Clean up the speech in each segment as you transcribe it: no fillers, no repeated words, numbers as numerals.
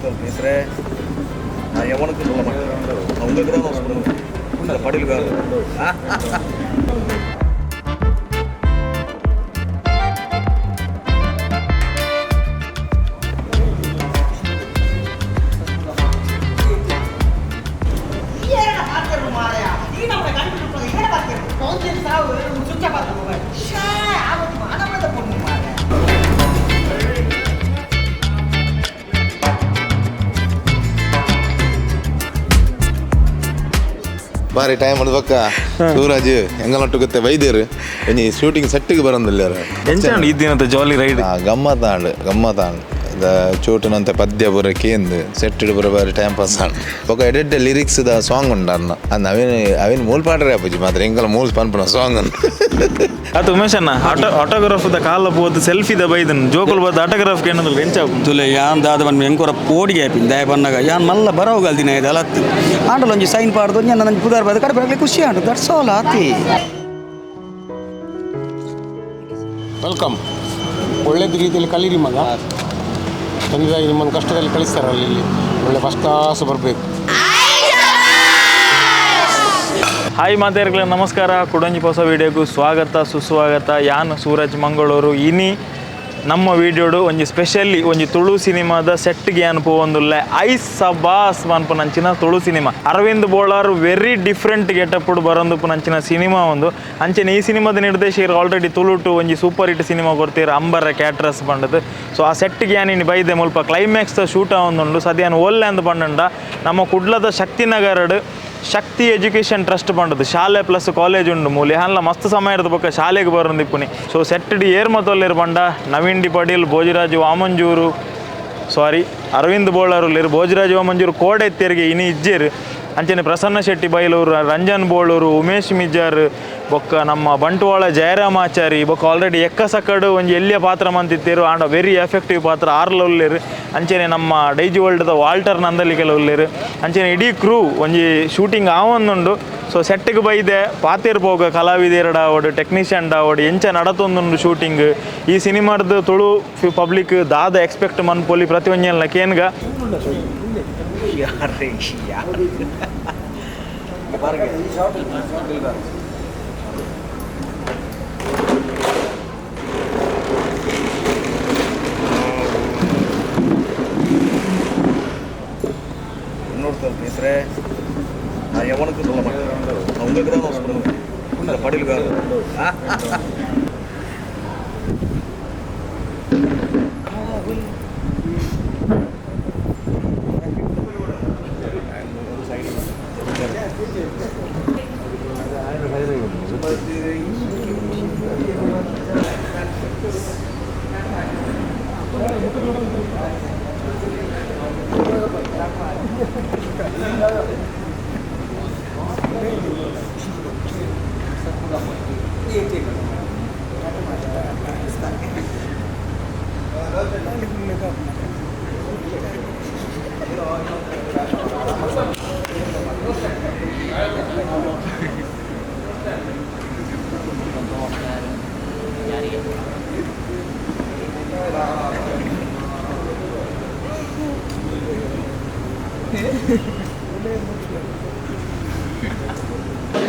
இன்னொருத்தர் பேசுகிறேன். நான் எவனுக்கும் சொல்ல மாட்டேன், நான் உங்களுக்கு தான் நான் சொல்லுவேன். இந்த படிலுக்காக ಬಾರಿ ಟೈಮ್ ಪಕ್ಕ ಸೂರಜ್ ಎಂಗಲೊಟ್ಟುಗುತ್ತೆ ವೈದ್ಯರು ಇನಿ ಶೂಟಿಂಗ್ ಸೆಟ್ಟಿಗೆ ಬರಂದಿಲ್ಲ. ಎಂಚಾಂಡ್ ಈ ದಿನದ ಜಾಲಿ ರೈಡ್? ಗಮ್ಮತ್ತಾಂಡ್ ಗಮ್ಮತ್ತಾಂಡ್. ಚೋಟುನಂತೆ ಪದ್ಯ ಪೂರ ಕೇಂದು ಸೆಟ್ ಪೂರ ಬಾರಿ ಟೈಮ್ ಪಾಸ್ ಆಂಡ್. ಬೊಕ ಎಡೆಡ್ಡೆ ಲಿರಿಕ್ಸ್ ದ ಸಾಂಗ್ ಉಂಡು ಅನ್ನ ಅನ್ನ ಅವೇನು ಅವೇನು ಮೂಲ್ ಪಾಡ್ರೆ ಅಪ್ಪುಜಿ ಮಾತ್ರ ಎಂಕಲ ಮೂಲ್ ಪನ್ಪುನ ಸಾಂಗ್. ಅದು ಉಮೇಶ್ ಅಣ್ಣ ಆಟೋಗ್ರಾಫ್ the ಕಾಲ ಪೋದು ಸೆಲ್ಫಿ the ಬೈದನ್ ಜೋಕುಲ್ ಬದ್ ಆಟೋಗ್ರಾಫ್ ಕೇನದಲ್ಲ ಎಂಚ? ತುಲೆ ಯಾನ್ ದಾದ ಬನ್ ಎಂಕೊರ ಪೋಡಿಗೆ ಆಪಿನ್ ದಾಯ ಬನ್ನಗ ಯಾನ್ ಮಲ್ಲ ಬರವು ಗಲ್ದಿನ ಇದು ಅಲತ್ತು ಆಂಡಲ ಒಂಜಿ ಸೈನ್ ಪಾಡ್ದು ಒಂಜಿ ನನ್ನ ಪುದಾರ್ ಬದ ಕಡೆ ಬರಲಿ ಖುಷಿ ಆಂಡು, that's all ಆತಿ. Welcome. ಒಳ್ಳೇದು ರೀತಿಯಲ್ಲಿ ಕಲೀರಿ ಮಗ. ತಂದೆ ತಾಯಿ ನಿಮ್ಮನ್ನು ಕಷ್ಟದಲ್ಲಿ ಕಳಿಸ್ತಾರಲ್ಲ, ಇಲ್ಲಿ ಒಳ್ಳೆ ಫಸ್ಟ್ ಕ್ಲಾಸ್ ಬರಬೇಕು. ಹಾಯ್ ಮಾತಾರ್ಗಳ ನಮಸ್ಕಾರ. ಕುಡಂಜಿ ಹೊಸ ವಿಡಿಯೋಗೂ ಸ್ವಾಗತ ಸುಸ್ವಾಗತ. ಯಾನ್ ಸೂರಜ್ ಮಂಗಳೂರು. ಇನಿ ನಮ್ಮ ವಿಡಿಯೋಡು ಒಂಜಿ ಸ್ಪೆಷಲಿ ಒಂಜಿ ತುಳು ಸಿನಿಮಾದ ಸೆಟ್ಗೆ ಯಾನ್ ಪೋವೊಂದುಲ್ಲೆ. ಐಸ್ ಸಬಾಸ್ ಪನ್ಪುನಂಚಿನ Tulu cinema. Arvind Bolar very different getup ಬರೊಂದುಪ್ಪುನಂಚಿನ cinema ಒಂದು. ಅಂಚನೆ ಈ ಸಿನಿಮಾದ ನಿರ್ದೇಶಕರು ಆಲ್ರೆಡಿ ತುಳುಟು ಒಂಜಿ ಸೂಪರ್ ಹಿಟ್ ಸಿನಿಮಾ ಕೊರ್ತೀರ ಅಂಬರ ಕ್ಯಾಟ್ರಸ್ ಪಂಡದು. ಸೊ ಆ ಸೆಟ್ಗೆ ಯಾನ್ ಇನಿ ಬೈದೆ. ಮುಲ್ಪ ಕ್ಲೈಮ್ಯಾಕ್ಸ್ ಶೂಟ್ ಆವೊಂದುಂಡು. ಸದ್ಯ ಯಾನ್ ಓಲ್ಲೆ ಅಂದ್ ಪಂಡಂಡ ನಮ್ಮ ಕುಡ್ಲದ ಶಕ್ತಿನಗರಡ್ ಶಕ್ತಿ ಎಜುಕೇಷನ್ ಟ್ರಸ್ಟ್ ಪಂಡದು ಶಾಲೆ ಪ್ಲಸ್ ಕಾಲೇಜ್ ಉಂಡು. ಮೂಲೆ ಹಲ್ಲ ಮಸ್ತ್ ಸಮಯ ಇರ್ತದೆ ಬೊಕ್ಕ ಶಾಲೆಗೆ ಬರೋದು. ಸೊ ಸೆಟ್ ಏರ್ ಮತ್ತೊಲ್ಲೇರು ಪಂಡ ನವೀನ್ ಡಿ ಪಡೀಲ್, ಭೋಜರಾಜ್ ವಾಮಂಜೂರು, ಸಾರಿ ಅರವಿಂದ್ ಬೋಳಾರ್ ಉಲ್ಲೇರು. ಭೋಜರಾಜ್ ವಾಮಂಜೂರು ಕೋಡೆ ತೆರಿಗೆ ಇನಿ ಇಜ್ಜೇರು. ಅಂಚನೆ ಪ್ರಸನ್ನ ಶೆಟ್ಟಿ ಬೈಲೂರು, ರಂಜನ್ ಬೋಳೂರು, ಉಮೇಶ್ ಮಿಜಾರ್, ಬೊಕ್ಕ ನಮ್ಮ ಬಂಟ್ವಾಳ ಜಯರಾಮಾಚಾರಿ, ಬೊಕ್ಕ ಆಲ್ರೆಡಿ ಎಕ್ಕ ಸಕ್ಕಡು ಒಂಜಿ ಎಲ್ಲಿಯ ಪಾತ್ರ ಮಂತಿತ್ತೇರು ಆಂಡ ವೆರಿ ಎಫೆಕ್ಟಿವ್ ಪಾತ್ರ ಆರ್ಲ ಉಲ್ಲೇರು. ಅಂಚನೆ ನಮ್ಮ ಡೈಜಿ ವರ್ಲ್ಡ್ದ ವಾಲ್ಟರ್ ನಂದಲಿಕೆಲ ಉಲ್ಲೇರು. ಅಂಚನೆ ಇಡೀ ಕ್ರೂ ಒಂಜಿ ಶೂಟಿಂಗ್ ಆವೊಂದುಂಡು. ಸೊ ಸೆಟ್ಟಿಗೆ ಬೈದೆ ಪಾತೇರ್ ಪೋಗ ಕಲಾವಿದೆರಡ ಆವಡು ಟೆಕ್ನಿಷಿಯನ್ ಆವಡು ಎಂಚ ನಡತೊಂದುಂಡು ಶೂಟಿಂಗ್, ಈ ಸಿನಿಮಾರ್ದು ತುಳು ಪಬ್ಲಿಕ್ ದಾದ ಎಕ್ಸ್ಪೆಕ್ಟ್ ಮನ್ಪೊಲಿ ಪ್ರತಿಯೊಂಜೆಲ್ಲ ಕೇನ್ಗ. யாரே யார் இங்க பாருங்க. இன்னொருத்தர் பேசுகிறேன். நான் எவனுக்கும் சொல்ல மாட்டேன், நான் உங்களுக்கு தான் நான் சொல்லுவேன். இந்த படிலுக்காக.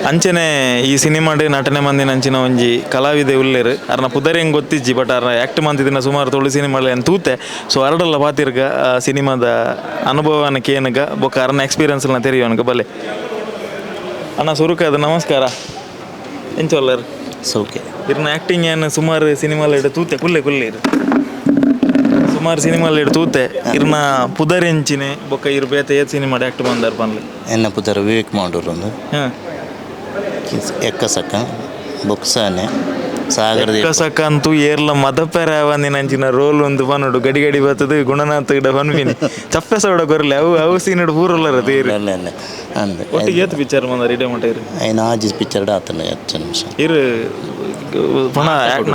ಅಂಚನೆ ಈ ಸಿನಿಮಾಡ್ ನಟನೆ ಮಂದಿನ ಅಂಚಿನ ಒಂಜಿ ಕಲಾವಿದೆ ಉಲ್ಲೇರು. ಅರ್ನ ಪುದರ್ ಹೆಂಗ್ ಗೊತ್ತಿಜ್ಜಿ, ಬಟ್ ಅರ್ನ ಆ್ಯಕ್ಟ್ ಮಂತಿದಿನ ಸುಮಾರು ತುಳು ಸಿನಿಮಾಲ ಏನ್ ತೂತೆ. ಸೊ ಅರಡಲ್ಲ ಪಾತಿರ್ಗ ಸಿನಿಮಾದ ಅನುಭವನ ಕೇನಗ ಬೊಕ್ಕ ಅರ್ನ ಎಕ್ಸ್ಪೀರಿಯನ್ಸ್ ತೆರಿಯೋನಗ ಬಲೆ. ಅಣ್ಣ ಸುರುಕದ ನಮಸ್ಕಾರ. ಎಂಚ ಉಲ್ಲರ್? ಸೌಖ್ಯ. ಇರ್ನ ಆ್ಯಕ್ಟಿಂಗ್ ಏನು ಸುಮಾರು ಸಿನಿಮಾಲ ಇಡ ತೂತೆ. ಕುಲ್ಲೆ ಕುಲ್ಲೆ ಇರು. ಸುಮಾರು ಸಿನಿಮಾಲ ಇಡ ತೂತೆ. ಇರ್ನ ಪುದರ್ ಎಂಚಿನೆ ಬೊಕ್ಕ ಇರು ಬೇತೆ ಏತ್ ಸಿನಿಮಾ ಆ್ಯಕ್ಟ್ ಬಂದಾರ ಪನ್ಲೆ. ಎನ್ನ ಪುದರ್ ವಿವೇಕ್ ಮಾಡೂರು ಒಂದು. ಹಾಂ. ಎಕ್ಕಸಕ್ಕ ಬೊಕ್ಸಾನೆ ಸಾಗರ. ಎಕ್ಕಸಕ್ಕ ಅಂತೂ ಏರ್ಲ ಮದಪೆರ ಒಂದಿನ ರೋಲ್ ಒಂದು ಪನ್ನುಡು ಗಡಿ ಗಡಿ ಬರ್ತದೆ. ಗುಣನಾಥ ಗಿಡ ಪನ್ಪಿನಿ ಚಪ್ಪೆ ಸೌಡ ಕೊರ್ಲೆ ಅವು ಅವು ಸೀನ್ ಪೂರಲ್ಲರ ತೇರು. ಅಂದ್. ಒಟ್ಟಿಗೆ ಏತ್ ಪಿಕ್ಚರ್ ಬಂದಾರ ಇಡೇ ಮಟ್ಟ ಇರು? ಐನ ಆಜಿ ಪಿಕ್ಚರ್ ಆತನ ಹೆಚ್ಚು ನಿಮಿಷ. ಇರು ಪಣ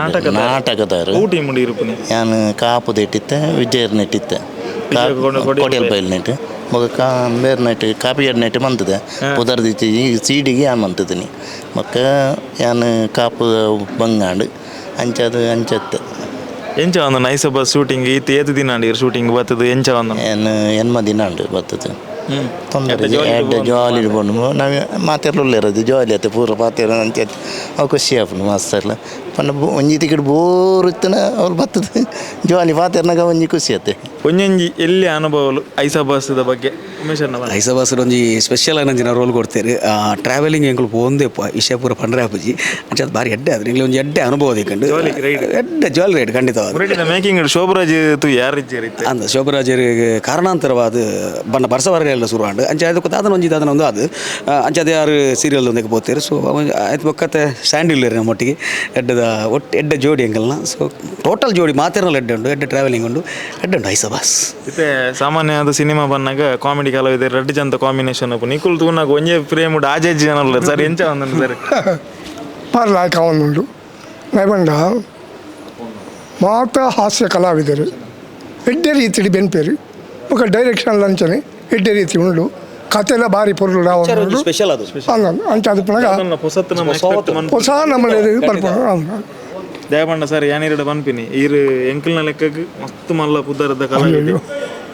ನಾಟಕ? ನಾಟಕದಾರು. ಊಟಿ ಮುಂಡಿ ಇರುಪುನಿ? ಯಾನ್ ಕಾಪು ಇಟ್ಟಿತ್ತೆ, ವಿಜಯರ್ ನೆಟ್ಟಿತ್ತೆ. ಕೊಡಿಯಲ್. ಕೊಡಿಯಲ್ ಬೈಲ್ ನೆಟ್ ಬೊಕ ಕಾ ಬೇರೆ ನೆಟ್ ಕಾಪಿಯಡ್ ನೆಟ್ ಮಂತದೆ ಪುದರ್ದಿತ್ತಿ ಸೀಡಿಗೆ ಯಾನ್ ಮಂತದಿನಿ. ಬೊಕ್ಕ ಯಾನ್ ಕಾಪು ಬಂಗಾಂಡ್ ಅಂಚದು ಅಂಚತ್ತೆ. ಎಂಚ ಒಂದು ನೈಸ್ ಬಸ್ ಶೂಟಿಂಗ್ ಇತ್ತು ಏತು ದಿನ ಅಂಡಿ ಶೂಟಿಂಗ್ ಬರ್ತದೆ ಎಂಚ ಒಂದು ಏನು ಎನ್ಮ ದಿನ ಉಂಡು ಬರ್ತದೆ ತೊಂದರೆ ಎಡ್ಡೆ ಜಾಲಿ ಇಡ್ಬೋದು ನಾವು ಮಾತೆರ್ಲ ಇರೋದು ಜಾಲಿ ಆಯ್ತು ಪೂರ ಪಾತೆರ ಅಂಚ ಅವು ಖುಷಿ ಆಪುಂಡು ಮಸ್ತ್ ಎಲ್ಲ ಪಂಡ ಒಂಜಿ ತಿಕ್ಕಡ್ ಬೋರ್ ಇತ್ತನ ಅವ್ರು ಬರ್ತದೆ ಜಾಲಿ ಪಾತೆರ್ನಾಗ ಒಂಜಿ ಖುಷಿ ಆಯ್ತು ಒಂಜೊಂಜಿ ಎಲ್ಲಿ ಅನುಭವಲು ಐಸಾ ಬಸ್ದ ಬಗ್ಗೆ ಉಮೇಶ್ ಅಣ್ಣ ಬನ್ನಿ. ಐಸಾ ಬಸ್ ಒಂಜಿ ಸ್ಪೆಷಲ್ ಆನಂಜಿನ ರೋಲ್ ಕೊಡ್ತೇವೆ ಟ್ರಾವೆಲಿಂಗ್ ಎಂಕುಲು ಪೋಂದೆಪ್ಪ ವಿಷಯ ಪೂರ ಪಂಡ್ರೆ ಆಪುಜಿ ಅಂಚ ಅದು ಭಾರಿ ಎಡ್ಡೆ ಆದ್ರೆ ಇಂಗ್ಲಿ ಒಂಜಿ ಎಡ್ಡೆ ಅನುಭವ ದಿಕ್ಕಂಡು ಎಡ್ಡೆ ಜಾಲಿ ರೈಡ್ ಖಂಡಿತವಾದ ಮುರಳಿದ ಮೇಕಿಂಗ್ ಶೋಭರಾಜ್ ತು ಯಾರು ಇಜ್ಜೇರ್ ಇತ್ತೆ ಅಂದ ಶೋಭರಾಜರಿಗೆ ಕಾರಣಾಂತರವಾದ ಬಣ್ಣ ಬರ್ಸವರ್ಗ ಶುರು ಆಂಡ್ ಅಂಚ ಅದಕ್ಕೆ ದಾದನ ಒಂಜಿ ದಾದನ ಒಂದು ಅದು ಅಂಚ ಅದು ಯಾರು ಸೀರಿಯಲ್ ಒಂದಕ್ಕೆ ಪೋತೇರು ಸೊ ಆಯ್ತು ಬೊಕ್ಕತ್ತೆ ಸ್ಯಾಂಡಿಲ್ ನಮ್ಮೊಟ್ಟಿಗೆ ಎಡ್ಡದ ಒಟ್ಟು ಎಡ್ಡೆ ಜೋಡಿ ಎಂಕಲ್ನ ಸೊ ಟೋಟಲ್ ಜೋಡಿ ಮಾತೇರಲ್ಲ ಎಡ್ಡೆ ಉಂಡು ಎಡ್ಡೆ ಟ್ರಾವೆಲಿಂಗ್ ಉಂಡು ಎಡ್ಡೆ ಉಂಡು ಐಸಾ ಬಸ್ ಇತ್ತೆ ಸಾಮಾನ್ಯವಾದ ಸಿನಿಮಾ ಬಂದಾಗ ಕಾಮಿಡಿ ಕಲಾವಿದ ರಡ್ಡು ಜಂತ ಕಾಂಬಿನೇಷನ್ ಅಪ್ಪು ನಿಕುಲ್ ತೂನಾಗ ಒಂಜೇ ಫ್ರೇಮ್ ಆಜಾಜಿ ಜನ ಉಲ್ಲೆರ್ ಸರ್ ಎಂಚ ಒಂದನ್ನು ಸರ್ ಪರ್ಲಾಯಕ ಅವನುಂಡು ನೈಬಂಡ ಮಾತ ಹಾಸ್ಯ ಕಲಾವಿದರು ಎಡ್ಡೆ ರೀತಿಡಿ ಬೆನ್ಪೇರು ఒక ಡೈರೆಕ್ಷನ್ ಲಂಚನೆ ಎಡ್ಡೆ ರೀತಿ ಉಂಡು ಕತೆಲ ಬಾರಿ ಪೊರ್ಲು ಉಂಡು ಸ್ಪೆಷಲ್ ಅದು ಅಲ್ಲ ಅಂಚ ಅದು ಪುನಗ ಹೊಸತ್ತು ನಮ್ಮ expect ಮನ್ಪು. ಹೊಸ ನಮ್ಮಲ್ಲಿ ಬರ್ಪುಂಡು అవును ದಯಪಂಡ ಸರ್ ಯಾನಿರಡ ಪನ್ಪಿನಿ ಈರು ಎಂಕಲ್ನ ಲೆಕ್ಕಗ್ ಮಸ್ತ್ ಮಲ್ಲ ಪುದರ್ದ ಕಲಾವಿದೆ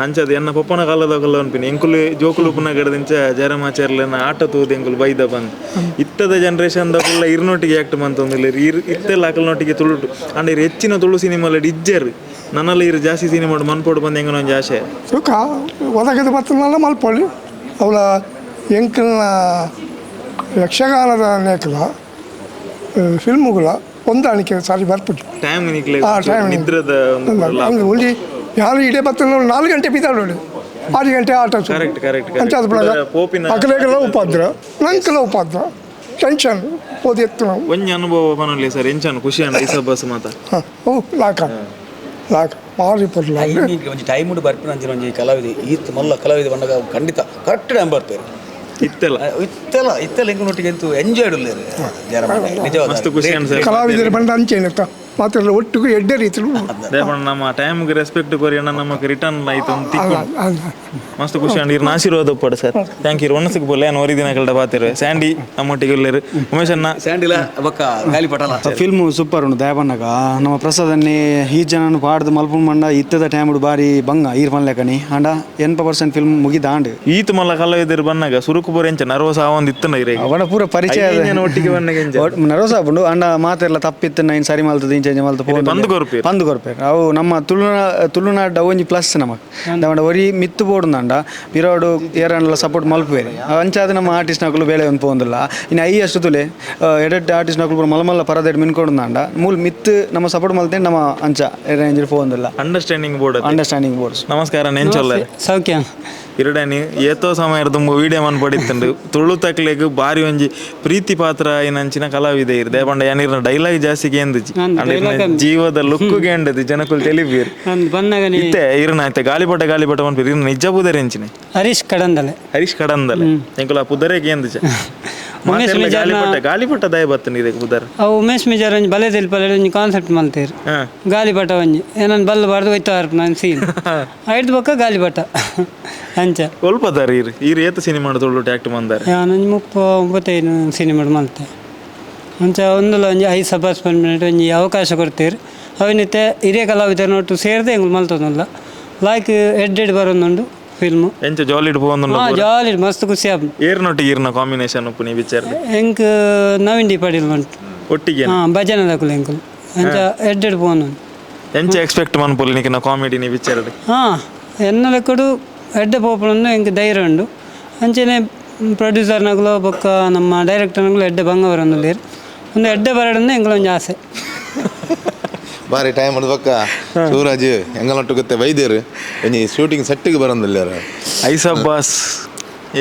ಅಂಚದ ಎನ್ನ ಪಪ್ಪನ ಕಾಲದ ಕಲ್ಲ ಪನ್ಪಿನಿ ಎಂಕುಲು ಜೋಕುಲು ಪುನಗಡದಿಂಚ ಜಯರಾಮಾಚಾರ್ಯನ ಆಟ ತೂದು ಎಂಕುಲು ಬೈದ ಬಂದ್ ಇತ್ತದ ಜನರೇಷನ್ ದಕುಲ್ಲ ಇರ್ನೊಟ್ಟಿಗೆ ಆಕ್ಟ್ ಮಂತೊಂದಿಲ್ಲ ಇರ್ ಇತ್ತೆಲ್ಲ ಅಕಲ್ನೊಟ್ಟಿಗೆ ತುಳುಟು ಅಂಡ್ ಇರ್ ಹೆಚ್ಚಿನ ತುಳು ಸಿನಿಮಾಲ ಇಜ್ಜೆರ್ ನನ್ನಲ್ಲಿ ಇರು ಜಾಸ್ತಿ ಸಿನಿಮಾ ಮನ್ಪೋಡು ಬಂದ ಎಂಗನ ಒಂಜಿ ಆಶೆ ಸುಖ ಒದಗದ ಬತ್ತನಲ್ಲ ಮಲ್ಪೊಳಿ ಅವಳ ಎಂಕಲ್ನ ಯಕ್ಷಗಾನದ ನೇಕಲ ಫಿಲ್ಮುಗಳ ಹೊಂದಾಣಿಕೆ ಸಾರಿ ಬರ್ಪುಜಿ ಟೈಮ್ ನಿಕ್ಲೆ ಆ, time ನಿದ್ರದ ಒಂದು ಅಂದ್ರೆ ಒಂಜಿ ಯಾರು ಇಡೇ ಬತ್ತನ 4 ಗಂಟೆ ಬಿದ್ದಾಡೋಡು 6 ಗಂಟೆ ಆಟ ಶುರು. Correct, correct, correct. ಅಂಚ ಅದು ಪುನಗ ಪೋಪಿನ ಅಕಲೆಗೆಲ್ಲ ಉಪದ್ರ ನಂಕೆಲ್ಲ ಉಪದ್ರ ಟೆನ್ಷನ್ ಓದಿ ಎತ್ತು ನಾವು ಒಂಜಿ ಅನುಭವ ಪನೊಲಿ ಸರ್ ಎಂಚನ್ ಖುಷಿ ಅಂಡ್ ಐಸ ಬಸ್ ಮಾತ ಹಾಂ ಓ ಲಾಕ ಲಾಕ ಮಾರಿ ಪೊರ್ಲು ಒಂಜಿ ಟೈಮ್ ಉಂಡು ಬರ್ಪಿನ ಅಂಚಿನ ಒಂಜಿ ಕಲಾವಿದೆ ಈತ್ ಮಲ್ಲ ಕಲಾವಿದೆ ಬಂದಾಗ ಖಂಡಿತ ಕರೆಕ್ಟ್ ಟೈಮ್ ಬರ್ಪೇರು ಇತ್ತೆಲ್ಲ ಇತ್ತೆಲ್ಲ ಇತ್ತೆಲ್ಲ ಎಂಕುನೊಟ್ಟಿಗೆ ಎಂತು ಎಂಜಾಯ್ ಉಲ್ಲೇರು ನಿಜವಾದ ಮಸ್ತ್ ಖುಷಿ ಅಂಡ್ ಸರ್ ಕಲಾವಿದರು ಬಂದ ಅಂಚೇನತ್ತ ಮಾತ್ರ ಒಟ್ಟಿಗೆ ಎಡ್ಡೆ ರೀತಿಲು ದಯಪಂಡ ನಮ್ಮ ಟೈಮ್ಗೆ ರೆಸ್ಪೆಕ್ಟ್ ಕೊರಿ ಅಣ್ಣ ನಮಕ್ ರಿಟರ್ನ್ ಆಯ್ತು ಅಂತ ತಿಕ್ಕು ಅಲ್ಲ ಮಸ್ತ್ ಖುಷಿ ಅಂಡ್ ಇರ್ನ ಆಶೀರ್ವಾದ ಒಪ್ಪಡು sir thank you ಒಣಸಿಗೆ ಬೋಲೆ ನಾನು ಒರಿ ದಿನ ಕಲ್ಡ ಬಾತಿರು ಸ್ಯಾಂಡಿ ನಮ್ಮೊಟ್ಟಿಗೆ ಉಲ್ಲೇರು ಉಮೇಶ್ ಅಣ್ಣ ಸ್ಯಾಂಡಿಲ ಬೊಕ್ಕ ಗಾಲಿಪಟಲ ಫಿಲ್ಮ್ ಸೂಪರ್ ಉಂಡು ದಯಪನ್ನಗ ನಮ್ಮ ಪ್ರಸಾದನ್ನೇ ಈ ಜನನು ಪಾಡ್ದು ಮಲ್ಪುನ್ ಮಂಡ ಇತ್ತದ ಟೈಮ್ ಬಾರಿ ಬಂಗ ಈರ್ ಪನ್ಲೆಕನಿ ಅಂಡ 80% ಫಿಲ್ಮ್ ಮುಗಿದಾಂಡ್ ಈತ ಮಲ್ಲ ಕಲಾವಿದರು ಬನ್ನಾಗ ಸುರುಕು ಬೋರ್ ಎಂಚ ನರ್ವಸ್ ಆವೊಂದು ಇತ್ತನ ಇರೇ ಅವನ ಪೂರ ಪರಿಚಯ ಐದು ಜನ ಒಟ್ಟಿಗೆ ಬನ್ನಾಗ ಎಂಚ ನರ್ವಸ್ ಆಪುಂಡು ಅಂಡ ಮಾತೆಲ್ಲ ತಪ್ಪಿತ್ತು ನೈನ್ ಸರಿ ಮಲ್ತದ ಇಂಚ ಇಂಚ ಮಲ್ತ ಪೋಂದು ಪಂದ್ ಕೊರ್ಪೆರ್. ಪಂದ್ ಕೊರ್ಪೆರ್ ಅವು ನಮ್ಮ ತುಳುನಾಡ ಒಂಜಿ ಪ್ಲಸ್ ನಮಕ್ ದವಂಡ ಒರಿ ಮಿತ್ತು ಬೋಡುಂದಾಂಡ ಪಿರೋಡು ಏರನ್ಲ ಸಪೋರ್ಟ್ ಮಲ್ಪುವೆರ್ ಅಂಚಾದ ನಮ್ಮ ಆರ್ಟಿಸ್ಟ್ ನಕಲು ಬೇಳೆ ಒಂದು ಪೋಂದಿಲ್ಲ ಇನ್ನು I ಅಷ್ಟು ತುಲೆ ಎಡೆಡ್ ಆರ್ಟಿಸ್ಟ್ ನಕಲು ಪೂರ ಮಲ್ಲ ಮಲ್ಲ ಪರದೆಡ್ ಮಿನ್ಕೊಡುಂದಾಂಡ ಮೂಲ ಮಿತ್ತು ನಮ್ಮ ಸಪೋರ್ಟ್ ಮಲ್ತೇನೆ ನಮ್ಮ ಅಂಚ range ಪೋಂದಿಲ್ಲ understanding board understanding boards ನಮಸ್ಕಾರ ನೆಂಚೊಲ್ಲ ಸೌಖ್ಯ ಇರಡನಿ ಏತೋ ಸಮಯ ತುಂಬ ವೀಡಿಯೋ ಮನ್ ಪಡಿತ್ತುಂಡು ತುಳು ತಕ್ಲೆಗ್ ಬಾರಿ ಒಂಜಿ ಪ್ರೀತಿ ಪಾತ್ರ ಏನಂಚಿನ ಕಲಾವಿದೆ ಇರ್ ದಯಪಂಡ ಯಾನಿರ್ನ ಡೈಲಾಗ್ ಜಾಸ್ತಿ ಕೇಂದಿಜಿ ಅಂದ್ ಅಂಡ ಇರ್ನ dialogue ಅಂದ್. ಜೀವದ ಲುಕ್ಕು ಗೇಂಡದು ಜನಕುಲ್ ತೆಲಿಬೀರ್ ಅಂದ್ ಬನ್ನಗನಿ ಇತ್ತೆ ಇರ್ನ ಐತೆ ಗಾಲಿಪಟ ಗಾಲಿಪಟ ಮನ್ಪೀರ್ ಇರ್ನ ನಿಜ ಪುದರ್ ಎಂಚಿನೆ ಹರೀಶ್ ಕಡಂದಲೆ ಹರೀಶ್ ಕಡಂದಲೆ ಎಂಕುಲ ಪುದರೇ ಕೇಂದಿಜ ಉಮೇಶ್ ಮಿಜಾರ್ನ- ಗಾಲಿಪಟ ಗಾಲಿಪಟ ದಯ ಬತ್ತನ ಇದಕ್ಕೆ ಪುದರ್ ಅವು ಉಮೇಶ್ ಮಿಜಾರ್ ಒಂಜಿ ಬಲೆ ತೆಲ್ಪಲೆ ಒಂಜಿ ಕಾನ್ಸೆಪ್ಟ್ ಮಲ್ತೇರು ಹಾ. ಗಾಲಿಪಟ ಒಂಜಿ ಏನನ್ ಬಲ್ಲು ಬಾರ್ದು ಹೋಯ್ತು ನಾನು ಸೀನ್ ಐದು ಬೊಕ್ಕ ಗಾಲಿಪಟ ಅಂಚ ಒಲ್ಪದಾರ ಇರ್ ಇರ್ ಏತ ಸಿನಿಮಾ ತುಳು ಆಕ್ಟ್ ಮಂದಾರೆ ಯಾನೊಂಜಿ 35 ಸಿನಿಮಾ ಮಲ್ತೆ ಅಂಚ ಒಂದುಲ ಒಂಜಿ ಐದು ಸಬಾಸ್ ಮಿನಿಟ್ ಒಂಜಿ ಅವಕಾಶ ಕೊಡ್ತೀರಿ ಅವಿನಿತ್ತೆ ಹಿರಿಯ ಕಲಾವಿದರನ್ನೊಟ್ಟು ಸೇರಿದೆ ಎಂಗುಲು ಮಲ್ತೊಂದುಲ್ಲ ಲಾಯ್ಕ್ ಎಡ್ಡೆಡ್ ಬರೋದುಂಡು ಫಿಲ್ಮು ಎಂಚ ಜಾಲಿಡ್ ಪೋವೊಂದುಂಡು ಹಾಂ ಜಾಲಿ ಮಸ್ತ್ ಖುಷಿ ಆಪುಂಡು ಏರ್ನೊಟ್ಟಿಗೆ ಇರ್ನ ಕಾಂಬಿನೇಷನ್ ಉಪ್ಪು ನೀ ವಿಚಾರ ಎಂಕ್ ನವೀನ್ ಡಿ ಪಾಟೀಲ್ ಉಂಟು ಒಟ್ಟಿಗೆ ಹಾಂ ಭಜನೆ ದಕುಲು ಎಂಕುಲು ಅಂಚ ಎಡ್ಡೆಡ್ ಪೋನು ಎಂಚ ಎಕ್ಸ್ಪೆಕ್ಟ್ ಮನ್ಪೊಲಿ ನಿಕ್ಕಿನ ಕಾಮಿಡಿ ನೀ ವಿಚಾರ ಹಾಂ ಎನ್ನ ಲೆಕ್ಕಡು ಎಡ್ಡೆ ಪೋಪುನಂದು ಎಂಕ್ ಧೈರ್ಯ ಉಂಡು ಅಂಚೆನೆ ಪ್ರೊಡ್ಯೂಸರ್ನಗುಲು ಬೊಕ್ಕ ನಮ್ಮ ಡೈರೆಕ್ಟರ್ನಗುಲು ಎಡ್ಡೆ ಬಂಗವರೊಂದುಲ್ಲೇರು ಒಂದು ಎಡ್ಡೆ ಬರಡಂದು ಎಂಕುಲು ಒಂಜಿ ಆಸೆ ಬಾರಿ ಟೈಮ್ ಹೊಡೆದ ಪಕ್ಕ ಸೂರಜ್ ಎಂಗಲೊಟ್ಟು ವೈದ್ಯರು ಒಂಜಿ ಶೂಟಿಂಗ್ ಸೆಟ್ಟಿಗೆ ಬರಂದಿಲ್ಲ ಐಸಾ ಬಾಸ್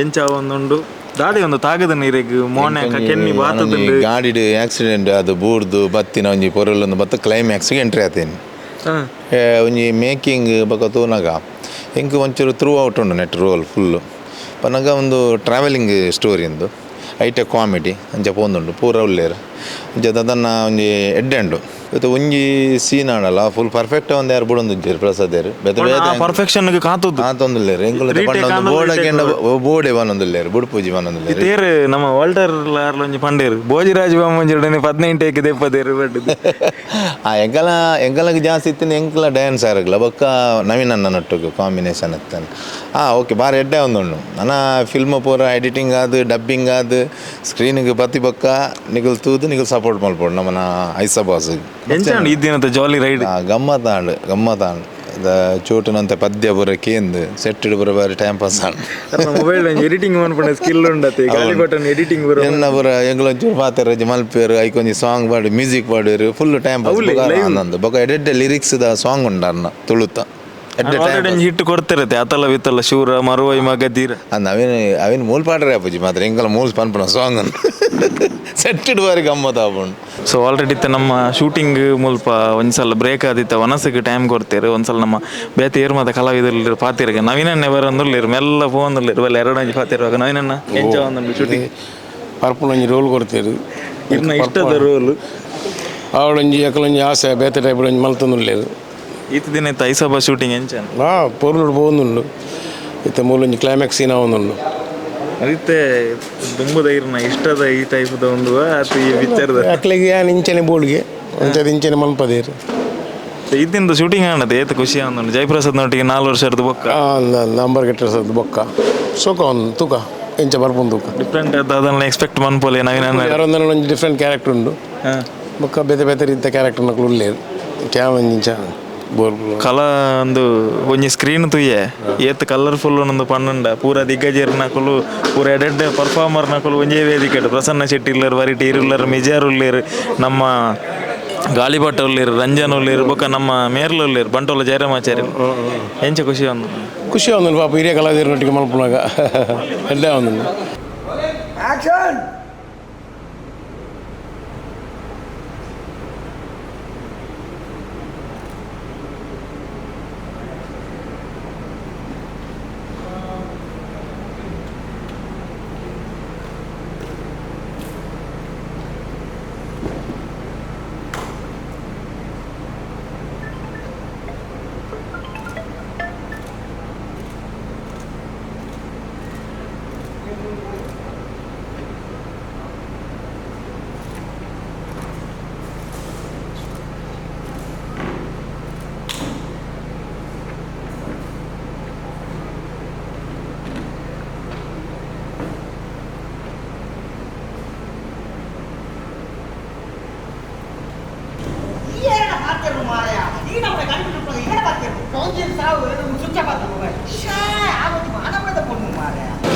ಎಂಚ ಒಂದುಂಡು ದಾದೆ ಒಂದು ತಾಗದ ನೀರೆಗ್ ಮೋನೆ ಕೆನ್ನಿ ಬಾತದುಂಡು ಗಾಡಿಡ್ ಆಕ್ಸಿಡೆಂಟ್ ಅದು ಬೂರ್ದು ಬತ್ತಿನ ಒಂಜಿ ಪೊರಲೊಂದು ಬತ್ತ ಕ್ಲೈಮ್ಯಾಕ್ಸ್ಗೆ ಎಂಟ್ರಿ ಆತೇನೆ ಒಂಜಿ ಮೇಕಿಂಗ್ ಬೊಕ್ಕ ತೂನಗ ಎಂಕ್ ಒಂಚೂರು ಥ್ರೂ ಔಟ್ ಉಂಡು net roll full ಪನ್ನಗ ಒಂದು ಟ್ರಾವೆಲಿಂಗ್ ಸ್ಟೋರಿ ಉಂದು ಐಟೆ ಕಾಮಿಡಿ ಅಂಚ ಪೋಂದುಂಡು ಪೂರ ಉಲ್ಲೇರು ಅಂಚ ದದನ್ನ ಒಂಜಿ ಎಡ್ಡೆ ಉಂಡು ಇತ್ತೆ ಒಂಜಿ ಸೀನ್ ಆಂಡಲ ಫುಲ್ ಪರ್ಫೆಕ್ಟ್ ಒಂದು ಯಾರು ಬುಡೊಂದಿದ್ದೀರು ಪ್ರಸಾದೇರು ಬೇತೆ ಬೇತೆ ಪರ್ಫೆಕ್ಷನ್ ಕಾತುದು ಕಾತೊಂದುಲ್ಲೇರು ಎಂಕುಲು Retake ಪಂಡ ಆಂಡಲ ಬೋರ್ಡ್ retake ಬೋರ್ಡೆ ಬನ್ನೊಂದುಲ್ಲೇರು ಬುಡ್ಪೂಜಿ ಬನ್ನೊಂದುಲ್ಲೇರು ತೇರು ನಮ್ಮ ವಾಲ್ಟರ್ ಲಾರ್ಲೊಂಜಿ ಪಂಡೇರು ಭೋಜರಾಜ್ ಬಾಮಂಜಿ 18 ಏಕೆ ದೆಪ್ಪದೇರು ಬಡ್ಡು ಆ ಎಂಕಲ ಎಂಕಲಗ್ ಜಾಸ್ತಿ ಇತ್ತಿನ ಎಂಕಲ ಡ್ಯಾನ್ಸ್ ಆರಗ್ಲ ಬೊಕ್ಕ ನವೀನ್ ಅಣ್ಣ ನೊಟ್ಟುಗು ಕಾಂಬಿನೇಷನ್ ಇತ್ತಾನೆ. ಆ ಓಕೆ ಬಾರಿ ಎಡ್ಡೆ ಒಂದುಂಡು ನನ ಫಿಲ್ಮ್ ಪೂರ ಎಡಿಟಿಂಗ್ ಆದ್ ಡಬ್ಬಿಂಗ್ ಆದ್ ಸ್ಕ್ರೀನಿಗೆ ಬತ್ತಿ ಬೊಕ್ಕ ನಿಗುಲ್ ತೂದು ನಿಗುಲ್ ಸಪೋರ್ಟ್ ಮಲ್ಪೊಡು ನಮ್ಮನ ಐಸಾ ಬಾಸ್. ಎಂಚಾಂಡ್ ಈ ದಿನದ ಜಾಲಿ ರೈಡ್? ಗಮ್ಮತ್ತಾಂಡ್ ಗಮ್ಮತ್ತಾಂಡ್. ಚೋಟುನಂತ ಪದ್ಯ ಪೂರ ಕೇಂದು ಸೆಟ್ಟಿಡ್ ಪೂರ ಬಾರಿ ಟೈಮ್ ಪಾಸ್ ಆಂಡ್. ಮೊಬೈಲ್ ಎಡಿಟಿಂಗ್ ಮನ್ಪುನ ಸ್ಕಿಲ್ ಉಂಡತೆ ಗಾಲಿ ಬಟನ್ ಎಡಿಟಿಂಗ್ ಪೂರ. ಎನ್ನ ಪೂರ ಎಂಕುಲು ಒಂಚೂರು ಪಾತೆರ ಮಲ್ಪೇರು ಐಕೊಂಜಿ ಸಾಂಗ್ ಪಾಡು ಮ್ಯೂಸಿಕ್ ಪಾಡುವೆರು ಫುಲ್ ಟೈಮ್ ಪಾಸ್ ಆನಂದ್. ಬೊಕ ಎಡ್ಡೆ ಲಿರಿಕ್ಸ್ ದ ಸಾಂಗ್ ಉಂಡು ಅನ್ನ ತುಳುತ ಎಡ್ಡೆ ಟೈಮ್ ಆಲ್ರೆಡಿ ಹಿಟ್ ಕೊಡ್ತಿರತ್ತೆ ಅತಲ ವಿತ್ತಲ ಶೂರ ಮರುವೈ ಮಗ ಧೀರ. ನವೀನ್ ಅವಿನ ಮೂಲ ಪಾಡ್ರೆ ಅಪ್ಪುಜಿ ಮಾತ್ರ ಎಂಕಲ ಮೂಲ ಪನ್ಪುನ ಸಾಂಗ್ ಸೆಟ್ಟಿಡ್ ಬಾರಿ ಗಮ್ಮತ್ ಆಪುಂಡು. ಸೊ ಆಲ್ರೆಡಿ ಇತ್ತ ನಮ್ಮ ಶೂಟಿಂಗ್ ಮುಲ್ಪ ಒಂದ್ಸಲ ಬ್ರೇಕ್ ಆದಿತ್ತ ವನಸಕ್ಕೆ ಟೈಮ್ ಕೊಡ್ತೇರು. ಒಂದ್ಸಲ ನಮ್ಮ ಬೇತೆ ಏರು ಮಾತ ಕಲಾವಿದರು ಪಾತಿರ್ಗೆ ನವೀನನ್ನ ಬರಂದುಲ್ಲೇರು ಮೆಲ್ಲ ಫೋನ್ ಬಲ್ಲ ಎರಡಂಜಿ ಪಾತಿರುವಾಗ ನವೀನನ್ನ ಎಂಚ ಒಂದುಂಡು ಶೂಟಿಂಗ್? ಪರ್ಪುನ ಒಂಜಿ ರೋಲ್ ಕೊಡ್ತೇರು. ಇರ್ನ ಇಷ್ಟದ ರೋಲ್. ಅವಳೊಂಜಿ ಅಕಲೊಂಜಿ ಆಸೆ ಬೇತೆ ಟೈಪ್ ಒಂಜಿ ಮಲ್ತೊಂದುಲ್ಲೇರು. ಈತ ದಿನ ಇತ್ತ ಐಸಬಾ ಶೂಟಿಂಗ್ ಎಂಚ? ಹಾಂ ಪೊರ್ಲುಡು ಪೋವೊಂದುಂಡು ಇತ್ತೆ ಮೂಲೊಂಜಿ ಕ್ಲೈಮ್ಯಾಕ್ಸ್ ಸೀನ್ ಆವೊಂದುಂಡು. ಅದಿತ್ತೆ ದುಂಬುದ ಇರ್ನ ಇಷ್ಟದ ಈ ಟೈಪ್ದ ಒಂದು ಆತ ಈ ಪಿಕ್ಚರ್ದ ಅಕ್ಲೆಗೆ ಯಾನ್ ಇಂಚನೆ ಬೋಳ್ಗೆ ಅಂಚದ ಇಂಚನೆ ಮಲ್ಪದೇರು. ಇದ್ದಿಂದ ಶೂಟಿಂಗ್ ಆಣದೆ ಏತ್ ಖುಷಿ ಆವೊಂದುಂಡು ಜಯಪ್ರಸಾದ್ ನೊಟ್ಟಿಗೆ 4 ವರ್ಷದ ಬೊಕ್ಕ. ನಂಬರ್ ಕೆಟ್ಟದ ಬೊಕ್ಕ ಸೋಕ ಒಂದು ತೂಕ ಎಂಚ ಬರ್ಪುಂಡು ತೂಕ. ಡಿಫ್ರೆಂಟ್ ಅದನ್ನ ಎಕ್ಸ್ಪೆಕ್ಟ್ ಮನ್ಪೊಲೆ ನವೀನ ಯಾರೊಂದನ ಒಂಜಿ ಡಿಫ್ರೆಂಟ್ ಕ್ಯಾರೆಕ್ಟರ್ ಉಂಡು ಬೊಕ್ಕ ಬೇತೆ ಬೇತೆ ರೀತಿಯ ಕ್ಯಾರೆಕ್ಟರ್ ನಕಲು ಉಲ್ಲೇರು ಕ್ಯಾಮ್ ಇಂಚ ಬೋರ್ ಕಲಾ ಒಂದು ಒಂಜಿ ಸ್ಕ್ರೀನ್ ತುಯ್ಯೆ ಏತ್ ಕಲರ್ಫುಲ್ ಒಂದೊಂದು ಪನ್ನುಂಡ ಪೂರ ದಿಗ್ಗಜರ್ ನಕುಲು ಪೂರ ಎಡೆಡ್ಡೆ ಪರ್ಫಾರ್ಮರ್ ನಕುಲು ಒಂಜೇ ವೇದಿಕೆ ಪ್ರಸನ್ನ ಶೆಟ್ಟಿ ಉಲ್ಲೇರು ವರಿಟಿ ಇರುಲ್ಲರು ಮಿಜಾರ್ ಉಲ್ಲೇರು ನಮ್ಮ ಗಾಳಿಪಟ ಉಲ್ಲೇರು ರಂಜನ್ ಉಲ್ಲೇರು ಬೊಕ್ಕ ನಮ್ಮ ಮೇರ್ಲ ಉಲ್ಲೇರು ಬಂಟೋಲ ಜಯರಾಮಾಚಾರ್ಯ. ಎಂಚ ಖುಷಿ ಒಂದು? ಖುಷಿ ಒಂದು ಪಾಪ ಹಿರಿಯ ಕಲಾವಿದರೊಟ್ಟಿಗೆ ಮಲ್ಪುನಾಗ ಎಡ್ಡೆ ಒಂದು. ಆಕ್ಷನ್.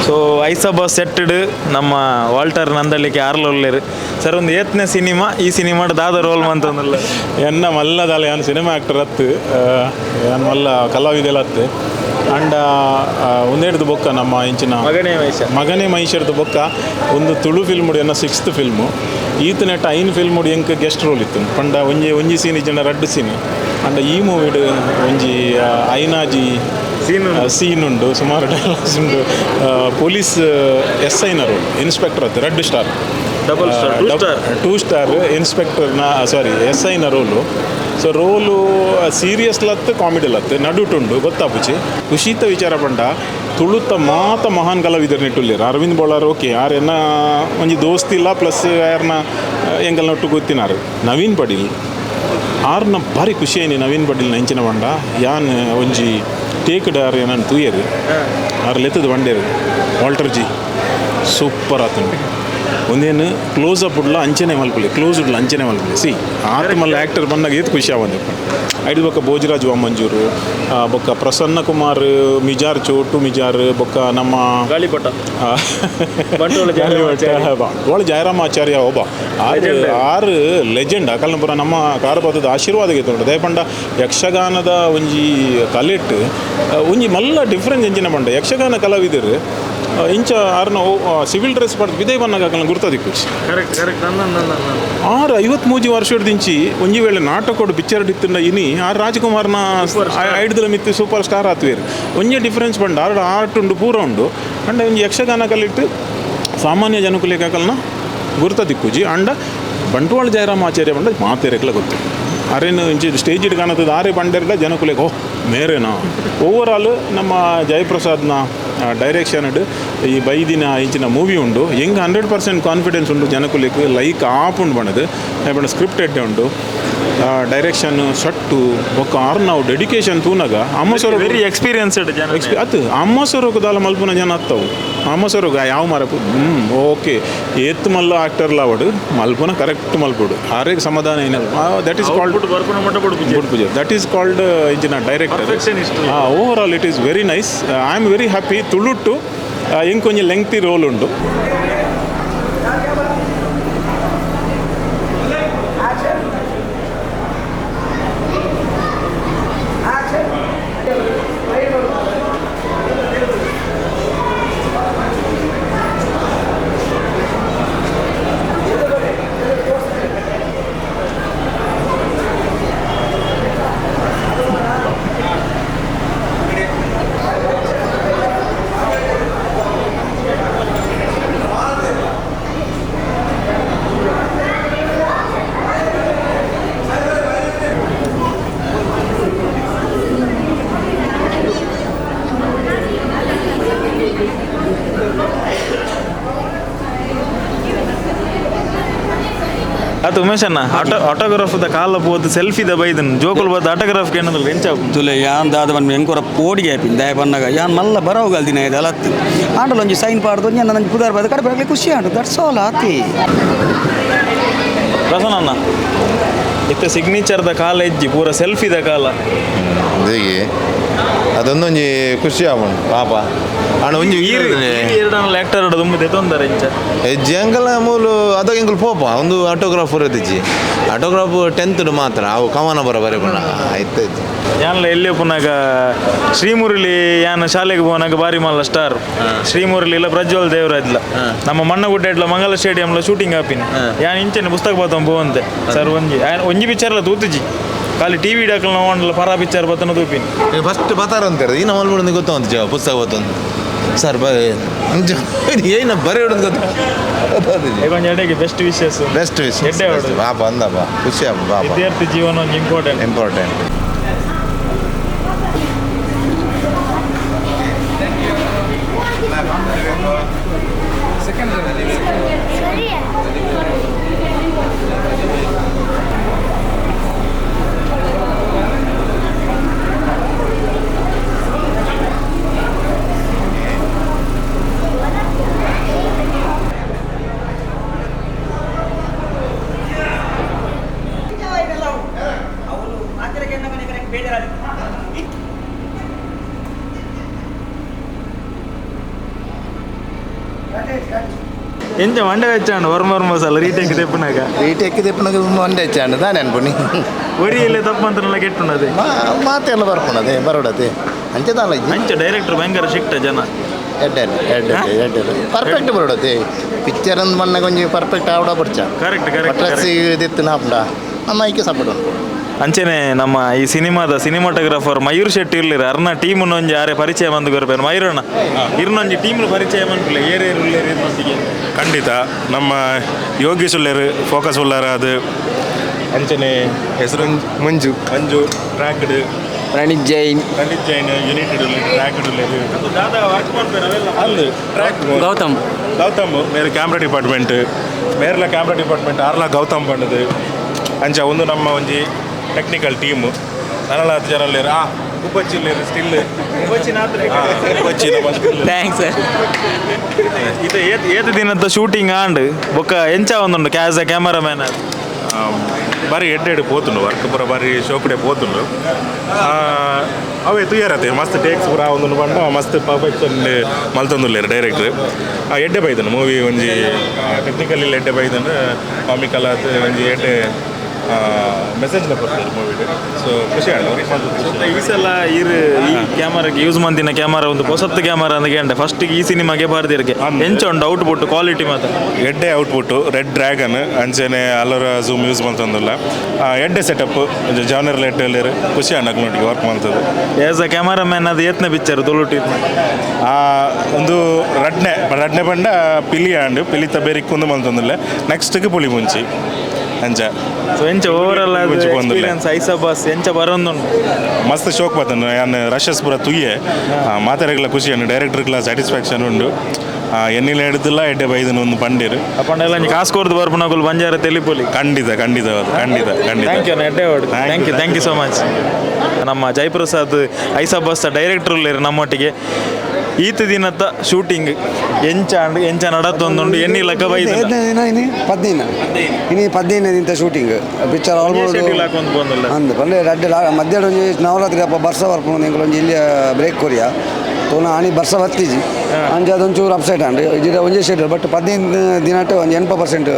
ಸೊ ಐಸಬಾ ಸೆಟ್ಟಡ್ ನಮ್ಮ ವಾಲ್ಟರ್ ನಂದಳಿಕೆ ಆರ್ಲೊಲ್ಲೇರು ಸರ್ ಒಂದು ಏತ್ನೇ ಸಿನಿಮಾ ಈ ಸಿನಿಮಾದ ದಾದ ರೋಲ್ ಮಂತಂದಲ್ಲ. ಎನ್ನ ಮಲ್ಲದಾಲ ಯಾನ್ ಸಿನಿಮಾ ಆ್ಯಕ್ಟರ್ ಅತ್ತು ಯಾನ್ ಮಲ್ಲ ಕಲಾವಿದೆಲ್ಲ ಅತ್ತು ಅಂಡ ಒಂದೇಡ್ದು ಬೊಕ್ಕ ನಮ್ಮ ಇಂಚಿನ ಮಗನೇ ಮಹಿಷ ಮಗನೇ ಮಹಿಷರ್ದು ಬೊಕ್ಕ ಒಂದು ತುಳು ಫಿಲ್ಮ್ ಎನ್ನ 6th film ಈತನೆಟ್ಟ 5 ಫಿಲ್ಮ್ ಎಂಕ್ ಗೆಸ್ಟ್ ರೋಲ್ ಇತ್ತು ಪಂಡ ಒಂಜಿ ಒಂಜಿ ಸೀನ್ ಜನ ರಡ್ಡು ಸೀನ್ ಅಂಡ ಈ ಮೂವಿಡ್ ಒಂಜಿ ಐನಾಜಿ ಸೀನ್ ಉಂಡು ಸುಮಾರು ಡೈಲಾಗ್ಸ್ ಉಂಡು. ಪೊಲೀಸ್ ಎಸ್ ಐನ ರೋಲ್ ಇನ್ಸ್ಪೆಕ್ಟರ್ ಅತ್ತು 2 ಸ್ಟಾರ್ ಡಬಲ್ ಸ್ಟಾರ್ 2 ಸ್ಟಾರ್ ಇನ್ಸ್ಪೆಕ್ಟರ್ನ ಸಾರಿ ಎಸ್ ಐನ ರೋಲು. ಸೊ ರೋಲು ಸೀರಿಯಸ್ ಲತ್ತು ಕಾಮಿಡಿ ಲತ್ತು ನಡುಟುಂಡು ಗೊತ್ತಾಪುಚಿ. ಖುಷಿತ ವಿಚಾರ ಪಂಡ ತುಳುತ ಮಾತ ಮಹಾನ್ ಕಲಾವಿದರ್ ನೆಟ್ಟುಲ್ಲೇರು ಅರವಿಂದ್ ಬೋಳಾರ್ ಓಕೆ ಆರ್ ಎನ್ನ ಒಂಜಿ ದೋಸ್ತಿಲ್ಲ ಪ್ಲಸ್ ಯಾರನ್ನ ಎಂಕಲ್ ನೊಟ್ಟು ಗೊತ್ತಿನಾರು. ನವೀನ್ ಪಡೀಲ್ ಆರ್ನ ಭಾರಿ ಖುಷಿ ನವೀನ್ ಪಡೀಲ್ ನೆಂಚಿನ ಬಂಡ ಯಾನ್ ಒಂಜಿ ಟೇಕ್ ಡಾರ್ ಏನನ್ ತೂಯರು ಆರ್ ಲೆತ್ತದ ಬಂಡೇರು ವಾಲ್ಟರ್ ಜಿ ಸೂಪರ್ ಆತನು ಒಂದೇನು ಕ್ಲೋಸ್ ಅಪ್ ಉಡ್ಲ ಅಂಚನೆ ಮಲ್ಪುಲಿ ಕ್ಲೋಸ್ ಉಡ್ಲ ಅಂಚನೆ ಮಲ್ಪುಲಿ ಸಿ ಆತ ಮಲ್ಲ ಆ್ಯಕ್ಟರ್ ಬಂದಾಗ ಏತ್ ಖುಷಿ ಆವಂದೆ ಐದು ಬೊಕ್ಕ ಭೋಜರಾಜ್ ವಾಮಂಜೂರು ಬೊಕ್ಕ ಪ್ರಸನ್ನ ಕುಮಾರ್ ಮಿಜಾರ್ ಚೋಟು ಮಿಜಾರ್ ಬೊಕ್ಕ ನಮ್ಮ ಗಾಳಿಪಟ ಒಳ ಜಯರಾಮಾಚಾರ್ಯ ಒಬ್ಬ ಆರು ಲೆಜೆಂಡ್ ಅಕಲ್ನಪುರ ನಮ್ಮ ಕಾರಪಾತದ ಆಶೀರ್ವಾದ ಗೆತ್ತುಂಡು ದಯಪಂಡ ಯಕ್ಷಗಾನದ ಒಂಜಿ ಕಲೆಟ್ ಒಂಜಿ ಮಲ್ಲ ಡಿಫ್ರೆನ್ಸ್ ಎಂಚಿನ ಪಂಡ ಯಕ್ಷಗಾನ ಕಲಾವಿದರು ಇಂಚ ಆರ್ನ ಸಿವಿಲ್ ಡ್ರೆಸ್ ಪಡ್ದು ಬಿದೇ ಬನ್ನಾಗ ಅಕಲ್ನ ಗುರ್ತದಿಕ್ಕು. ಕರೆಕ್ಟ್ ಕರೆಕ್ಟ್ ಆರು 53 ವರ್ಷದಿಂಚಿ ಒಂಜಿ ವೇಳೆ ನಾಟಕೋಡು ಪಿಕ್ಚರ್ ಡಿತ್ತಂಡ ಇನಿ ಆರ್ ರಾಜ್ಕುಮಾರ್ನ ಐಡ್ದಲ ಮಿತ್ತು ಸೂಪರ್ ಸ್ಟಾರ್ ಆತ್ವೇರು ಒಂಜಿ ಡಿಫ್ರೆನ್ಸ್ ಪಂಡ ಆರು ಆರ್ಟ್ ಉಂಡು ಪೂರ ಉಂಡು ಅಂಡ ಒಂಜಿ ಯಕ್ಷಗಾನ ಕಲಿಟ್ಟು ಸಾಮಾನ್ಯ ಜನಕುಲೇಕಲ್ನ ಗುರ್ತ ದಿಕ್ಕುಜಿ ಅಂಡ ಬಂಟ್ವಾಳ ಜಯರಾಮ್ ಆಚಾರ್ಯ ಪಂಡ ಮಾತೆರೆಗ್ಲ ಗೊತ್ತು ಅರೇನು ಇಂಚಿ ಸ್ಟೇಜ್ ಕಾಣುತ್ತದೆ ಆರೆ ಪಂಡೆರ್ಡ ಜನಕುಲೆಗ್ ಓ ಮೇರೇನಾ ಓವರ್ ಆಲ್ ನಮ್ಮ ಜಯಪ್ರಸಾದ್ನ ಡೈರೆಕ್ಷನ್ ಈ ಬೈದಿನ ಇಂಚಿನ ಮೂವಿ ಉಂಡು ಹೆಂಗೆ 100% ಕಾನ್ಫಿಡೆನ್ಸ್ ಉಂಡು ಜನಕುಲೆಗ್ ಲೈಕ್ ಆಪುಂಡು ಬಣ್ಣದು ಪಂಡ ಸ್ಕ್ರಿಪ್ಟ್ ಎಡ್ಡೆ ಉಂಡು ಡೈರೆಕ್ಷನ್ ಸೊಟ್ಟು ಬೊಕ್ಕ ಆರ್ನವು ಡೆಡಿಕೇಶನ್ ತೂನಗ ಅಮ್ಮಸೊರ ವೆರಿ ಎಕ್ಸ್ಪೀರಿಯನ್ಸ್ಡ್ ಜನ ಅತ್ತು ಅಮ್ಮಸೊರಗು ದಾಲ ಮಲ್ಪುನ ಜನ ಅತ್ತವು ಅಮ್ಮಸೊರಗು ಯಾವ ಮರಕು ಓಕೆ ಏತ್ ಮಲ್ಲ ಆಕ್ಟರ್ ಲಾವಡು ಮಲ್ಪುನ ಕರೆಕ್ಟ್ ಮಲ್ಪುಡು ಆರೇಗ್ ಸಮಾಧಾನ ಏನ that is called ಬುಡ್ಪುಜೆ that is called ಇಂಚಿನ director over all it is very nice. I am very happy. ತುಳುಟ್ಟು ಎಂಕೊಂಜಿ ಲೆಂಗ್ತಿ ರೋಲ್ ಉಂಡು. ಅದು ಉಮೇಶಣ್ಣ ಆಟೋಗ್ರಾಫ್ the ಕಾಲ ಪೋದು ಸೆಲ್ಫಿ the ಬೈದನ್ ಜೋಕುಲ್ ಬದ್ ಆಟೋಗ್ರಾಫ್ ಕೇನದಲ್ಲ ಎಂಚ ತುಲೆ ಯಾನ್ ದಾದ ಬನ್ ಎಂಕೊರ ಪೋಡಿಗೆ ಆಪಿನ್ ದಾಯ ಬನ್ನಗ ಯಾನ್ ಮಲ್ಲ ಬರವು ಗಲ್ದಿನ ಇದಲತ್ತು ಆಂಡಲ ಒಂಜಿ ಸೈನ್ ಪಾಡ್ದು ಒಂಜಿ ನನ್ನ ಪುದಾರ್ ಬದ ಕಡೆ ಬರಲಿ ಖುಷಿ ಆಂಡು that's all ಆತಿ. ಪ್ರಸನ್ನ ಇತ್ತ ಸಿಗ್ನೇಚರ್ the ಕಾಲ ಇಜ್ಜಿ ಪೂರ ಸೆಲ್ಫಿ the ಕಾಲ ಹೀಗೆ ಅದೊಂದೊಂಜಿ ಖುಷಿ ಆಪುಂಡು ಪಾಪ ಆಂಡ ಒಂಜಿ ಎರಡನ್ನ ಆಕ್ಟರ್ ದುಂಬು ದೆತೊಂದಾರೆ ಇಂಚ ಹೆಜ್ಜೆ ಅಂಕಲ ಮೂಲು ಅದಾಗ ಎಂಕುಲು ಪೋಪ ಒಂದು ಆಟೋಗ್ರಾಫರ್ ಇದ್ದಿಜ್ಜಿ ಆಟೋಗ್ರಾಫ್ ಟೆಂತ್ ಮಾತ್ರ ಅವು ಕವನ ಬರ ಬರೆಪುಣ ಆಯ್ತು ಯಾನ್ಲ ಎಲ್ಲಿ ಪುನಾಗ ಶ್ರೀಮುರಳಿ ಯಾನ್ ಶಾಲೆಗೆ ಪೋನಾಗ ಬಾರಿ ಮಲ್ಲ ಸ್ಟಾರ್ ಶ್ರೀಮುರಳಿ ಇಲ್ಲ ಪ್ರಜ್ವಲ್ ದೇವರಾಜ್ಲ ನಮ್ಮ ಮಣ್ಣಗುಡ್ಡೆ ಇಡ್ಲ ಮಂಗಲ ಸ್ಟೇಡಿಯಂಲ ಶೂಟಿಂಗ್ ಆಪಿನ ಯಾನ್ ಇಂಚನೆ ಪುಸ್ತಕ ಬತ್ತಂ ಪೋವಂತೆ ಸರ್ ಒಂಜಿ ಒಂಜಿ ಪಿಕ್ಚರ್ಲ ತೂತುಜಿ ಖಾಲಿ ಟಿ ವಿ ಡಾಕಲ್ ನೋಡಲ್ಲ ಪರ ಪಿಕ್ಚರ್ ಬತ್ತನ ತೂಪಿನ ಫಸ್ಟ್ ಬತ್ತಾರ ಅಂತಾರೆ ಈ ನಮ್ಮ ಮಲ್ಪುಂಡು ಗೊತ್ತಂತ ಜ ಪುಸ್ತಕ ಬತ್ತೊಂದು ಸರ್ ಬ ಏನ ಬರೀ ಹಿಡಿದು ಗೊತ್ತ ಒಂಜಿ ಎಡೆಗೆ ಬೆಸ್ಟ್ ವಿಶಸ್ ಬೆಸ್ಟ್ ವಿಶಸ್ ಪಾಪ ಅಂದಪ್ಪ ಖುಷಿ ಆಪ ಪಾಪ ವಿದ್ಯಾರ್ಥಿ ಜೀವನ ಒಂಜಿ ಇಂಪಾರ್ಟೆಂಟ್ ಇಂಪಾರ್ಟೆಂಟ್. ಎಂಚ ಮಂಡೆ ವೆಚ್ಚಾಂಡು ವರ್ಮ ವರ್ಮ ಸಲ ರೀಟೇಕ್ ತೆಪ್ಪುನಾಗ ರೀಟೇಕ್ ತೆಪ್ಪುನಾಗ ಮಂಡೆ ಹೆಚ್ಚಾಂಡು ದಾನೆ ಅನ್ಪುನಿ ಒರಿಯಲ್ಲೇ ತಪ್ಪಂತನೆಲ್ಲ ಕೆಟ್ಟುಂಡದೆ ಮಾತೆಲ್ಲ ಬರ್ಪುಣದೆ ಬರೋಡದೆ ಅಂಚೆ ದಾಲ ಅಂಚೆ ಡೈರೆಕ್ಟರ್ ಭಯಂಕರ ಶಿಕ್ಟ ಜನ ಎಡ್ಡೆ ಎಡ್ಡೆ ಎಡ್ಡೆ ಪರ್ಫೆಕ್ಟ್ ಬರೋಡದೆ ಪಿಕ್ಚರ್ ಅಂದ್ ಮಣ್ಣಗೆ ಒಂಜಿ ಪರ್ಫೆಕ್ಟ್ ಆವಡ ಬರ್ಚ ಕರೆಕ್ಟ್ ಕರೆಕ್ಟ್ ಡ್ರೆಸ್ ಇದಿತ್ತು ನಾಪುಂಡ ನಮ್ಮ ಐಕೆ ಸಪೋರ್ಟ್ ಉಂಟು. ಅಂಚೆನೆ ನಮ್ಮ ಈ ಸಿನಿಮಾದ ಸಿನಿಮಾಟೋಗ್ರಾಫರ್ ಮಯೂರ್ ಶೆಟ್ಟಿ ಇರ್ಲಿರ ಅರ್ನ ಟೀಮ್ ಒಂಜಿ ಯಾರೇ ಪರಿಚಯ ಬಂದು ಕೊರ್ಪೇನು ಮಯೂರಣ್ಣ ಇರ್ನೊಂಜಿ ಟೀಮ್ ಪರಿಚಯ ಬಂದ್ಪಿಲ್ಲ ಏರೇರು ಉಲ್ಲೇರು ಇರ್ನೊಂದಿಗೆ. ಖಂಡಿತ ನಮ್ಮ ಯೋಗೀಶ್ ಉಲ್ಲೇರು ಫೋಕಸ್ ಉಲ್ಲಾರ ಅದು ಅಂಚನೆ ಹೆಸರು Manju Manju tracked Praneeth Jain Praneeth Jain united tracked ಉಲ್ಲೇರು ದಾದಾ ವರ್ಕ್ ಮಾಡ್ಪೇರು ಅವೆಲ್ಲ ಅಲ್ಲ ಟ್ರ್ಯಾಕ್ ಗೌತಮ್ ಗೌತಮ್ ಮೇರೆ ಕ್ಯಾಮ್ರಾ ಡಿಪಾರ್ಟ್ಮೆಂಟ್ ಮೇರ್ಲ ಕ್ಯಾಮ್ರಾ ಡಿಪಾರ್ಟ್ಮೆಂಟ್ ಆರ್ಲ ಗೌತಮ್ ಬಂಡದು ಅಂಚ ಒಂದು ನಮ್ಮ ಒಂಜಿ ಟೆಕ್ನಿಕಲ್ ಟೀಮು ನನಲ ಹತ್ತು ಜನ ಉಲ್ಲೇರು ಆ ಉಪ್ಪಚ್ಚಿ ಉಲ್ಲೇರು ಸ್ಟಿಲ್ ಉಪ್ಪಚ್ಚಿ ನಮ್ಮ ಸ್ಟಿಲ್ thanks sir. ಇದು ಏತ್ ದಿನದ ಶೂಟಿಂಗ್ ಆಂಡ್ ಬೊಕ್ಕ ಎಂಚ ಒಂದುಂಡು ಆಸ್ ಅ ಕ್ಯಾಮರಾಮ್ಯಾನ್ ಬಾರಿ ಎಡ್ಡೆ ಪೋತುಂಡು ವರ್ಕ್ ಪೂರ ಬಾರಿ ಶೋಕಡೆ ಪೋತುಂಡು ಅವೇ ತುಯ್ಯಾರತೆ ಮಸ್ತ್ ಟೇಕ್ಸ್ ಪೂರ ಒಂದೊಂದು ಪಂಡ ಮಸ್ತ್ ಪರ್ಫೆಕ್ಷನ್ ಮಲ್ತೊಂದುಲ್ಲೇರು ಡೈರೆಕ್ಟ್ರ್ ಎಡ್ಡೆ ಬೈದನು ಮೂವಿ ಒಂಜಿ ಟೆಕ್ನಿಕಲಿ ಎಡ್ಡೆ ಬೈದನು ಕಾಮಿಕಲ್ ಆತ್ ಒಂಜಿ ಎಡ್ಡೆ ಮೆಸೇಜ್ನ ಕೊಡ್ತಾರೆ ಮೂವಿ ಸೊ ಖುಷಿ ಆಂಡ್ ಈ ಸಲ ಇರು ಈ ಕ್ಯಾಮರಾಗೆ ಯೂಸ್ ಮಂದಿನ ಕ್ಯಾಮರಾ ಒಂದು ಹೊಸತ್ತು ಕ್ಯಾಮರಾ ಅಂತ ಕೇಂಡೆ ಫಸ್ಟ್ ಈ ಸಿನಿಮಾಗೆ ಬಾರ್ದಿರ್ಗೆ ಎಂಚ ಉಂಟು ಔಟ್ಪುಟ್ ಕ್ವಾಲಿಟಿ ಮಾತ್ರ ಎಡ್ಡೆ ಔಟ್ಪುಟ್ಟು ರೆಡ್ ಡ್ರ್ಯಾಗನ್ ಅಂಚೆನೆ ಅಲ್ಲರ ಝೂಮ್ ಯೂಸ್ ಮಂತಂದಿಲ್ಲ ಎಡ್ಡೆ ಸೆಟಪ್ ಜಾನರ್ ಎಡ್ಡೆ ಖುಷಿ ಆಂಡ್ ಅಕ್ಲೊಟ್ಟಿಗೆ ವರ್ಕ್ ಮಾಡ್ತದೆ ಆಸ್ ಅ ಕ್ಯಾಮರಾಮ್ಯಾನ್ ಅದು ಏತ್ನ ಪಿಕ್ಚರ್ ತುಳುಟಿ ಒಂದು ರಡ್ನೆ ರಡ್ನೆ ಪಂಡ ಪಿಲಿ ಆಂಡ್ ಪಿಲಿತ ಬೇರೆ ಕುಂದು ಮಂತಂದಿಲ್ಲ ನೆಕ್ಸ್ಟ್ಗೆ ಪುಳಿ ಮುಂಚಿ. ಅಂಚ ಸೊ ಎಂಚ ಓವರಾಲ್ ಎಕ್ಸ್ಪೀರಿಯನ್ಸ್ ಐಸಾ ಬಾಸ್ ಎಂಚ ಬರೋಂದುಂಡು ಮಸ್ತ್ ಶೋಕ್ ಬತ್ತಂಡು ಯಾನ್ ರಶಸ್ ಪೂರ ತುಯ್ಯೆ ಮಾತಾಡಗ್ಲ ಖುಷಿ ಉಂಡು ಡೈರೆಕ್ಟರ್ಗ್ಲ ಸ್ಯಾಟಿಸ್ಫ್ಯಾಕ್ಷನ್ ಉಂಡು ಎನ್ನಿಲ ಹಿಡ್ದಿಲ್ಲ ಎಡ್ಡೆ ಬೈದನ ಒಂದು ಪಂಡೀರು ಅಪ್ಪಂಡೆಲ್ಲ ಒಂಜಿ ಕಾಸು ಕೊರ್ದು ಬರ್ಪುನಕುಲು ಬಂಜಾರ ತೆಲಿಪೊಲಿ ಖಂಡಿತ ಖಂಡಿತ ಖಂಡಿತ ಖಂಡಿತ thank you ಎಡ್ಡೆ thank you thank you so much. ನಮ್ಮ ಜಯಪ್ರಸಾದ್ ಐಸಾ ಬಸ್ ಡೈರೆಕ್ಟರ್ ಉಲ್ಲೇರು ನಮ್ಮೊಟ್ಟಿಗೆ. ಈತ ದಿನದ ಶೂಟಿಂಗ್ ಎಂಚ ಅಂಡ್ ಎಂಚ ನಡತ್ತೊಂದುಂಡು ಎನ್ನಿ ಲೆಕ್ಕ ಬೈದ ಪದ್ನೈನ ಇನಿ 15 ದಿನದ ಶೂಟಿಂಗ್ ಪಿಕ್ಚರ್ ಆಲ್ಮೋಸ್ಟ್ ಶೆಡ್ಯೂಲ್ ಹಾಕೊಂದು ಬಂದಿಲ್ಲ ಅಂದ್ ಪಂಡೆ ರಡ್ಡೆ ಮಧ್ಯಾಹ್ನ ಒಂಜಿ ನವರಾತ್ರಿ ಅಪ್ಪ ಬರ್ಸ ಬರ್ಪುಂಡು ಎಂಕುಲು ಒಂಜಿ ಇಲ್ಲಿ ಬ್ರೇಕ್ ಕೊರಿಯ ತೋನ ಆಣಿ ಬರ್ಸ ಬತ್ತಿಜಿ ಅಂಚ ಅದೊಂಚೂರು ಅಪ್ಸೆಟ್ ಅಂಡ್ ಇಜಿಡ ಒಂಜೇ ಶೆಡ್ಯೂಲ್ ಬಟ್ 15 ದಿನಟ್ ಒಂದು 80%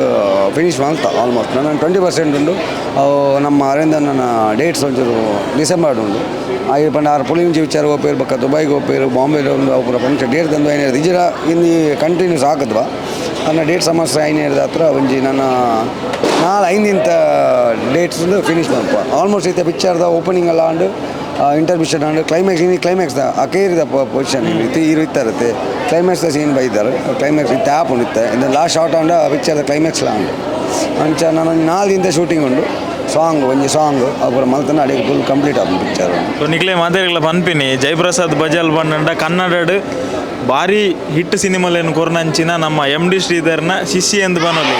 ಫಿನಿಶ್ ಮಾಡ್ತಾ ಆಲ್ಮೋಸ್ಟ್. ನನ್ನ 20% ಉಂಡು. ಅವು ನಮ್ಮ ಅರವಿಂದನ ಡೇಟ್ಸ್ ಒಂಚೂರು ಡಿಸೆಂಬರ್ ಉಂಡು. ಆಯಿ ಪಂಡ ಆರು ಪುಳಿಂಚಿ ವಿಚಾರ ಹೋಗ್ಪೇರು ಬಕ್ಕ ದುಬೈಗೆ ಹೋಗ್ಪೇರು ಬಾಂಬೆಗೆ ಒಂದು ಅವು ಪೂರ ಪಂಚ ಡೇಟ್ ತಂದು ಐನ ಇಜಿರ ಇನ್ನು ಕಂಟಿನ್ಯೂಸ್ ಆಗದ್ವಾ ನನ್ನ ಡೇಟ್ ಸಮಸ್ಯೆ ಐನ ಹಿಡ್ದ ಹತ್ರ ಒಂಜಿ ನನ್ನ 4-5 ದಿನದ ಡೇಟ್ಸ್ ಫಿನಿಶ್ ಮಲ್ಪ ಆಲ್ಮೋಸ್ಟ್. ಇತ್ತೆ ಪಿಕ್ಚರ್ದ ಓಪನಿಂಗ್ ಎಲ್ಲ ಅಂಡು ಇಂಟರ್ಮಿಷನ್ ಅಂಡ್ ಕ್ಲೈಮ್ಯಾಕ್ಸ್ ಇನ್ನು ಕ್ಲೈಮ್ಯಾಕ್ಸ್ ಅಕೇರಿದ ಪೊಸಿಷನ್ ಇತ್ತು ಇರು ಇತ್ತರತ್ತೆ ಕ್ಲೈಮ್ಯಾಕ್ಸ್ ಸೀನ್ ಬೈದಾರೆ ಕ್ಲೈಮ್ಯಾಕ್ಸ್ ಇತ್ತೆ ಆಪ್ ಇತ್ತೆ ಇದು ಲಾಸ್ಟ್ ಶಾರ್ಟ್ ಅಂಡ್ ಪಿಕ್ಚರ್ದ ಕ್ಲೈಮ್ಯಾಕ್ಸ್ ಲ ಉಂಡು. ಅಂಚ ನಾನು 4 ದಿನದ ಶೂಟಿಂಗ್ ಉಂಡು. ಸಾಂಗ್ ಒಂಜಿ ಸಾಂಗ್ ಅಪುರ ಮಲ್ತನ ಅಡಿಗೆ ಫುಲ್ ಕಂಪ್ಲೀಟ್ ಆಪುಂಡು ಪಿಕ್ಚರ್. ಸೊ ನಿಕ್ಲೆ ಮಾತಾಡಿಲ್ಲ ಪನ್ಪಿನಿ ಜಯಪ್ರಸಾದ್ ಬಜಾಲ್ ಬಂಡ ಕನ್ನಡಡ್ ಭಾರಿ ಹಿಟ್ ಸಿನಿಮಾಲೇನು ಕೊರ್ನಂಚಿನ ನಮ್ಮ ಎಂ ಡಿ ಶ್ರೀಧರ್ನ ಶಿಷ್ಯ ಎಂದು ಬನ್ನೋಲಿ.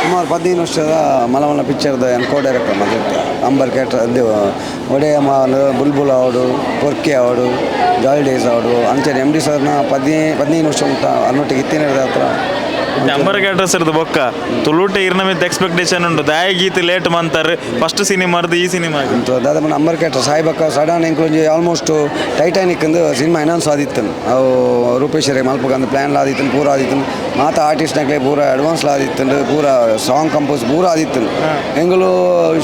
ಸುಮಾರು 15 ವರ್ಷದ ಮಲಮಲ ಪಿಕ್ಚರ್ದ ಕೋ ಡೈರೆಕ್ಟರ್ ಮಾತಾಡ್ತಾರೆ. ಅಂಬರ್ ಕ್ಯಾಟ್ರ್ ಒಡೆಯ ಬುಲ್ಬುಲ್ ಅವಡು ಪೊರ್ಕಿ ಅವಡು ಜಾಯ್ ಡೇಸ್ ಅವಡು ಅಂಚನೆ ಎಂ ಡಿ ಸರ್ನ 15 ವರ್ಷ ಉಂಟ ಅನ್ನೊಟ್ಟಿಗೆ ಇತ್ತಿನ ಹತ್ರ ಅಂಬರ್ ಕ್ಯಾಟ್ರಸ್ ಇರ್ದು ಬೊಕ್ಕ ತುಳುಟೆ ಇರ್ನ ಮಿತ್ ಎಕ್ಸ್ಪೆಕ್ಟೇಷನ್ ಉಂಟು ದಾಯ ಗೀತೆ ಲೇಟ್ ಮಂತಾರೆ ಫಸ್ಟ್ ಸಿನಿಮಾರ್ದು ಈ ಸಿನಿಮಾ ದಾದ మన ಅಂಬರ್ ಕ್ಯಾಟ್ರಸ್ ಸಾಯಿಬಕ್ಕ ಸಡನ್ ಎಂಕ್ಲೊಂಜಿ ಆಲ್ಮೋಸ್ಟ್ ಟೈಟಾನಿಕ್ ಅಂದು ಸಿನಿಮಾ ಅನೌನ್ಸ್ ಆದಿತ್ತನು. ಅವು ರೂಪೇಶ್ವರಿ ಮಲ್ಪಗಂದು ಪ್ಲ್ಯಾನ್ ಆದಿತ್ತನು ಪೂರ ಆದಿತ್ತನು ಮಾತ ಆರ್ಟಿಸ್ಟ್ನಕ್ಲೆ ಪೂರ ಅಡ್ವಾನ್ಸ್ ಆದಿತ್ತನು ಪೂರ ಸಾಂಗ್ ಕಂಪೋಸ್ ಪೂರ ಆದಿತ್ತನು. ಎಂಗುಲು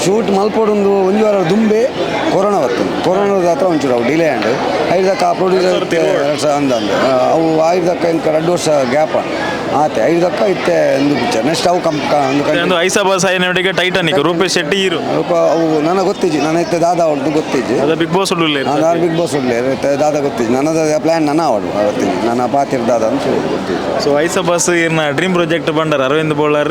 ಶೂಟ್ ಮಲ್ಪೊಡೊಂದು ಒಂಜಿ ವಾರ ದುಂಬೆ ಕೊರೋನಾ ಬತ್ತನು. ಕೊರೋನಾದ ಹತ್ರ ಒಂಚೂರು ಅವು ಡಿಲೇ ಆಂಡ್ ಐದಕ್ಕ ಆ ಪ್ರೊಡ್ಯೂಸರ್ ಅಂದ ಅವು ಐದಕ್ಕ ಇಂಕ 2 ವರ್ಷ ಗ್ಯಾಪ್ ಆತೆ ಐದಕ್ಕ ಇತ್ತೆ ಒಂದು ಪಿಕ್ಚರ್ ನೆಕ್ಸ್ಟ್ ಅವು ಒಂದು ಐಸಾ ಬಾಸ್ ಐನೋಟಿಗೆ ಟೈಟಾನಿಕ್ ರೂಪೇಶ್ ಶೆಟ್ಟಿ ಹೀರೋ ರೂಪ ಅವು ನನಗೆ ಗೊತ್ತಿಜ್ಜಿ ನನ್ನ ಇತ್ತೆ ದಾದ ಅವಳದು ಗೊತ್ತಿಜ್ಜಿ ಅದ ಬಿಗ್ ಬಾಸ್ ಉಳ್ಳೆ ನಾನು ಬಿಗ್ ಬಾಸ್ ಉಳ್ಳೆ ದಾದ ಗೊತ್ತಿಜ್ಜಿ ನನ್ನದ ಪ್ಲ್ಯಾನ್ ನನ್ನ ಅವಳು ಗೊತ್ತಿಜ್ಜಿ ನನ್ನ ಪಾತಿರ್ ದಾದ ಅಂತ ಗೊತ್ತಿಜ್ಜಿ. ಸೊ ಐಸಾ ಬಾಸ್ ಇರ್ನ dream project ಬಂಡರ್ Aravind Bolar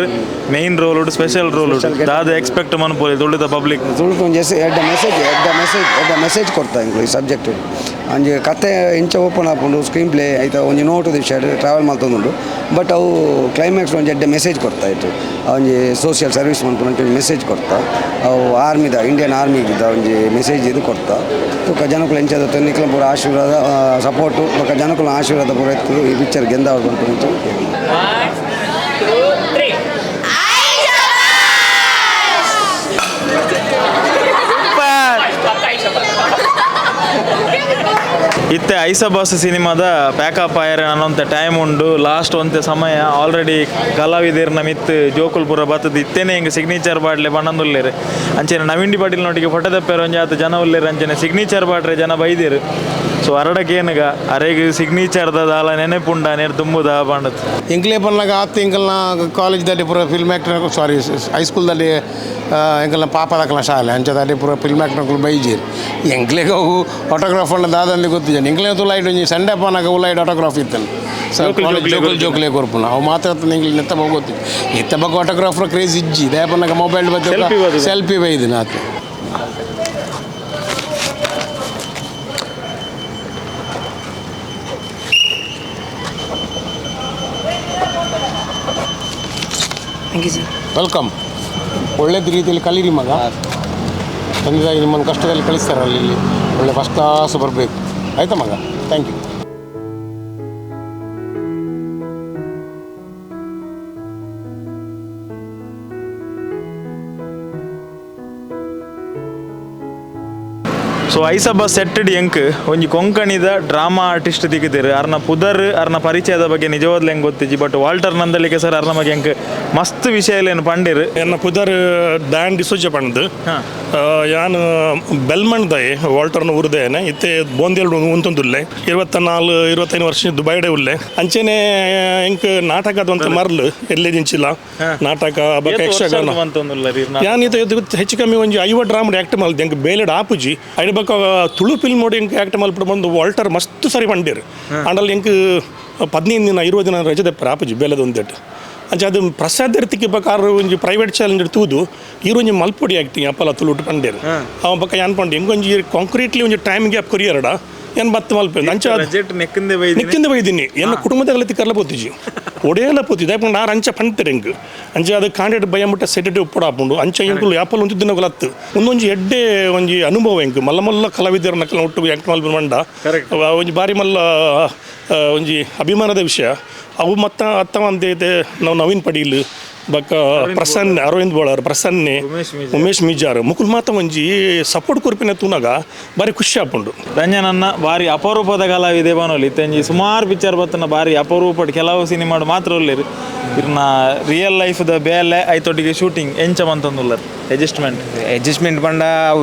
main role special role ದಾದ ಎಕ್ಸ್ಪೆಕ್ಟ್ ಮನ್ಪೋಲಿ ತುಳಿದ ಪಬ್ಲಿಕ್ ತುಳುಟು ಒಂಜಿ ಎಡ್ಡ ಮೆಸೇಜ್ ಎಡ್ಡ ಮೆಸೇಜ್ ಎಡ್ಡ ಮೆಸೇಜ್ ಕೊಡ್ತಾ ಇಂಕ್ಲು ಈ ಸಬ್ಜೆಕ್ಟ್ ಅಂಜಿ ಕತೆ ಇಂಚ ಓಪನ್ ಆಪುಂಡು ಸ್ಕ್ರೀನ್ ಪ್ಲೇ ಐತ ಒಂಜಿ ನೋಟು ವಿಷಯ ಟ್ರಾವೆಲ್ ಮಲ್ತೊಂದುಂಡು ಬಟ್ ಅವು ಕ್ಲೈಮ್ಯಾಕ್ಸ್ ಒಂಜಿ ಎಡ್ಡೆ ಮೆಸೇಜ್ ಕೊಡ್ತಾ ಇತ್ತು ಒಂಜಿ ಸೋಷಿಯಲ್ ಸರ್ವಿಸ್ ಮನ್ಪುನ ಒಂಜಿ ಮೆಸೇಜ್ ಕೊಡ್ತಾ ಅವು ಆರ್ಮಿದ ಇಂಡಿಯನ್ ಆರ್ಮಿದ ಒಂಜಿ ಮೆಸೇಜ್ ಇದು ಕೊಡ್ತಾ ಬೊಕ್ಕ ಜನಕುಲು ಎಂಚದ ನಿಕ್ಲ ಪೂರ ಆಶೀರ್ವಾದ ಸಪೋರ್ಟು ಬೊಕ್ಕ ಜನಕುಲ ಆಶೀರ್ವಾದ ಪೂರ ಇತ್ತು ಈ ಪಿಕ್ಚರ್ ಗೆಂದ ಮನ್ಪುನ. 1 2 3 ಇತ್ತೆ ಐಸಾ ಬಾಸ್ ಸಿನಿಮಾದ ಪ್ಯಾಕಪ್ ಆಯರೆ ಅನ್ನೋಂಥ ಟೈಮ್ ಉಂಡು ಲಾಸ್ಟ್ ಒಂತೆ ಸಮಯ ಆಲ್ರೆಡಿ ಕಲಾವಿದರ್ನ ಮಿತ್ ಜೋಕುಲ್ ಪೂರ ಬತ್ತದ ಇತ್ತೇನೆ ಹಿಂಗೆ ಸಿಗ್ನೇಚರ್ ಬಾಡ್ಲೆ ಬಣ್ಣಂದುಲ್ಲೇರು ಅಂಚನೆ ನವೀನ್ ಡಿ ಪಾಟೀಲ್ ನೋಟಿಗೆ ಫೋಟೋ ತಪ್ಪೇರು ಒಂಜಿ ಆತ ಜನ ಉಲ್ಲೇರು ಅಂಚನೆ ಸಿಗ್ನೇಚರ್ ಬಾಡ್ರೆ ಜನ ಬೈದೇರು. ಸೊ ಅರಡಕ್ಕೆ ಏನಗ ಅರೆಗ್ ಸಿಗ್ನೇಚರ್ದ ದಾಲ ನೆನೆಪುಂಡ ನೇರು ತುಂಬುದ ಬಾಂಡತ್ ಎಂಕ್ಲೇ ಪನ್ನಾಗ ಆತ ಎಂಕಲ್ನ ಕಾಲೇಜ್ದಲ್ಲಿ ಪೂರ ಫಿಲ್ಮ್ ಆ್ಯಕ್ಟರ್ ಸಾರಿ ಹೈಸ್ಕೂಲ್ದಲ್ಲಿ ಎಂಕಲ್ನ ಪಾಪದಕಲ ಶಾಲೆ ಅಂಚದಲ್ಲಿ ಪೂರ ಫಿಲ್ಮ್ ಆ್ಯಕ್ಟರ್ಗಳು ಬೈಜೇರು ಎಂಕ್ಲೆಗೆ ಅವು ಆಟೋಗ್ರಾಫ್ ಅಣ್ಣ ದಾದಂದು ಗೊತ್ತಿಜಾನೆ ಎಂಕ್ಲೆ ತುಲಾಯ್ಡ್ ಒಂಜಿ ಸಂಡೆ ಪನ್ನಾಗ ಉಲಾಯ್ಡ್ ಆಟೋಗ್ರಾಫ್ ಇತ್ತನು ಸರ್ ಜೋಕುಲ್ ಜೋಕ್ಲೆ ಕೊರ್ಪುನ ಅವು ಮಾತ್ರ ಎಂಕ್ಲೆ ನೆತ್ತ ಬಗ್ಗೆ ಗೊತ್ತಿತ್ತು ಎತ್ತ ಬಗ್ಗೆ ಆಟೋಗ್ರಾಫರ್ ಕ್ರೇಜ್ ಇಜ್ಜಿ ದಯಪನ್ನಾಗ ಮೊಬೈಲ್ ಬತ್ತೆ ಸೆಲ್ಫಿ ಬೈದಿನ ಆತ. Thank you sir. Welcome. ಒಳ್ಳೆದ ರೀತಿಯಲ್ಲಿ ಕಲೀರಿ ಮಗ. ತಂದೆ ತಾಯಿ ನಿಮ್ಮನ್ನು ಕಷ್ಟದಲ್ಲಿ ಕಳಿಸ್ತಾರಲ್ಲ ಇಲ್ಲಿ ಒಳ್ಳೆ ಫಸ್ಟ್ ಕ್ಲಾಸ್ ಬರಬೇಕು ಆಯಿತಾ ಮಗ. Thank you. So ಐಸಬ ಸೆಟ್ಟಡ್ ಎಂಕ್ ಒಂಜಿ ಕೊಂಕಣಿದ ಡ್ರಾಮಾ ಆರ್ಟಿಸ್ಟ್ ದಿಕ್ಕಿದ್ದೀರು ಅರ್ನ ಪುದರ್ ಅರ್ನ ಪರಿಚಯದ ಬಗ್ಗೆ ನಿಜವಾದ್ಲ ಹೆಂಗೆ ಗೊತ್ತಿಜ್ಜಿ ಬಟ್ ವಾಲ್ಟರ್ ನಂದಲಿಕೆ ಸರ್ ಅರ್ನ ಬಗ್ಗೆ ಎಂಕ್ ಮಸ್ತ್ ವಿಷಯ ಏನು ಪಂಡಿರು. ಎನ್ನ ಪುದರ್ ಡ್ಯಾನ್ ಡಿಸೋಜ ಪಂಡ್ ಯಾನ್ ಬೆಲ್ಮಣ್ದಯೆ ವಾಲ್ಟರ್ನ ಉರ್ದೇನೆ ಇತ್ತೆ ಬೋಂದೇಲ್ ಉಂತೊಂದುಲ್ಲೆ 24 25 ವರ್ಷ ದುಬೈಡೆ ಉಲ್ಲೆ ಅಂಚೆನೆ ಎಂಕ್ ನಾಟಕದ ಮರ್ಲು ಎಲ್ಲೇ ದಿಂಚಿಲ್ಲ ನಾಟಕ ಬೊಕ್ಕ ಯಕ್ಷಗಾನ ಯಾನ್ ಇತ್ತೆ ಹೆಚ್ಚು ಕಮ್ಮಿ ಒಂಜಿ 50 ಡ್ರಾಮ ಆ್ಯಕ್ಟ್ ಮಲ್ದೆ ಎಂಕ್ ಬೇಲೆಡ್ ಆಪುಜಿ ಐಡ್ ಬೊಕ್ಕ ತುಳು ಫಿಲ್ಮ್ ನೋಡಿ ಎಂಕ್ ಆ್ಯಕ್ಟ್ ಮಲ್ಪಡು ಬಂದು ವಾಲ್ಟರ್ ಮಸ್ತ್ ಸರಿ ಪಂಡೇರು ಆಂಡಲ್ ಎಂಕ್ 15 ದಿನ 20 ದಿನ ರಜೆ ದೆಪ್ಪರೆ ಆಪುಜಿ ಬೇಲೆದ ಒಂದೆಟ್ ಅಂಚ ಅದು ಪ್ರಸಾದ್ ತಿಕ್ಕಿ ಬಕಾರ ಒಂಜಿ ಪ್ರೈವೇಟ್ ಚಾಲೆಂಜ್ ತೂದು ಈರೊಂಜಿ ಮಲ್ಪೊಡಿ ಆಕ್ಟಿಂಗ್ ಅಪ್ಪಲ ತುಳುಟು ಪಂಡೇರು ಅವ ಬೊಕ್ಕ ಯಾನ್ ಪಂಡೆ ಎಂಕೊಂಜಿ ಕಾಂಕ್ರೀಟ್ಲಿ ಒಂಜಿ ಟೈಮ್ ಗ್ಯಾಪ್ ಕೊರಿಯರಡ ಏನು ಬತ್ತು ಮಲ್ಪೆ ಅಂಚ ನೆಕ್ಕಿಂದ ಬೈದಿನಿ ಎನ್ನ ಕುಟುಂಬದಾಗಲ ತಿಕ್ಕರ್ಲ ಪೋತಿಜಿ ಒಡೆಯಲ ಪೋತಿದ್ದೆ ಯಾಕಂದ್ರೆ ನಾರು ಅಂಚ ಪಂತಾರೆ ಎಂಕ್ ಅಂಚ ಅದು ಕಾಂಡೆಡ್ ಭಯ ಮುಟ್ಟ ಸೆಟೆಡ್ ಉಪ್ಪಡ ಹಾಪುಂಡು ಅಂಚ ಎಂಕುಲು ಯಾಪಲ್ ಒಂಜಿ ದಿನಗಳು ಒಂದೊಂಜಿ ಎಡ್ಡೆ ಒಂಜಿ ಅನುಭವ ಎಂಕ್ ಮಲ್ಲ ಮಲ್ಲ ಕಲಾವಿದರ ನಕಲ ಒಟ್ಟು ಆ್ಯಕ್ಟ್ ಮಲ್ಪ ಮಂಡ ಒಂಜಿ ಬಾರಿ ಮಲ್ಲ ಒಂಜಿ ಅಭಿಮಾನದ ವಿಷಯ ಅವು ಮತ್ತ ಅತ್ತ ಅಂತೆ ನಾವು ನವೀನ್ ಪಡೀಲ್ ಬೊಕ್ಕ ಪ್ರಸನ್ನ ಅರವಿಂದ್ ಬೋಳಾರ್ ಪ್ರಸನ್ನೆ ಉಮೇಶ್ ಮಿಜಾರ್ ಮುಕುಲ್ ಮಾತ ಒಂಜಿ ಸಪೋರ್ಟ್ ಕೊರ್ಪಿನ ತೂನಗ ಬಾರಿ ಖುಷಿ ಆಪುಂಡು. ರಂಜನನ್ನ ಬಾರಿ ಅಪರೂಪದ ಕಲಾವಿದೆ ಬನೋಲಿ ಇತ್ತಂಜಿ ಸುಮಾರು ಪಿಕ್ಚರ್ ಬತ್ತನ ಬಾರಿ ಅಪರೂಪ ಕೆಲವು ಸಿನಿಮಾಡು ಮಾತ್ರ ಉಲ್ಲೇರು ಇರ್ನ ರಿಯಲ್ ಲೈಫ್ದ ಬೇಲೆ ಐತೊಟ್ಟಿಗೆ ಶೂಟಿಂಗ್ ಎಂಚ ಮಂತಂದುಲ್ಲರ್ ಅಡ್ಜಸ್ಟ್ಮೆಂಟ್ ಅಡ್ಜಸ್ಟ್ಮೆಂಟ್ ಪಂಡ ಅವು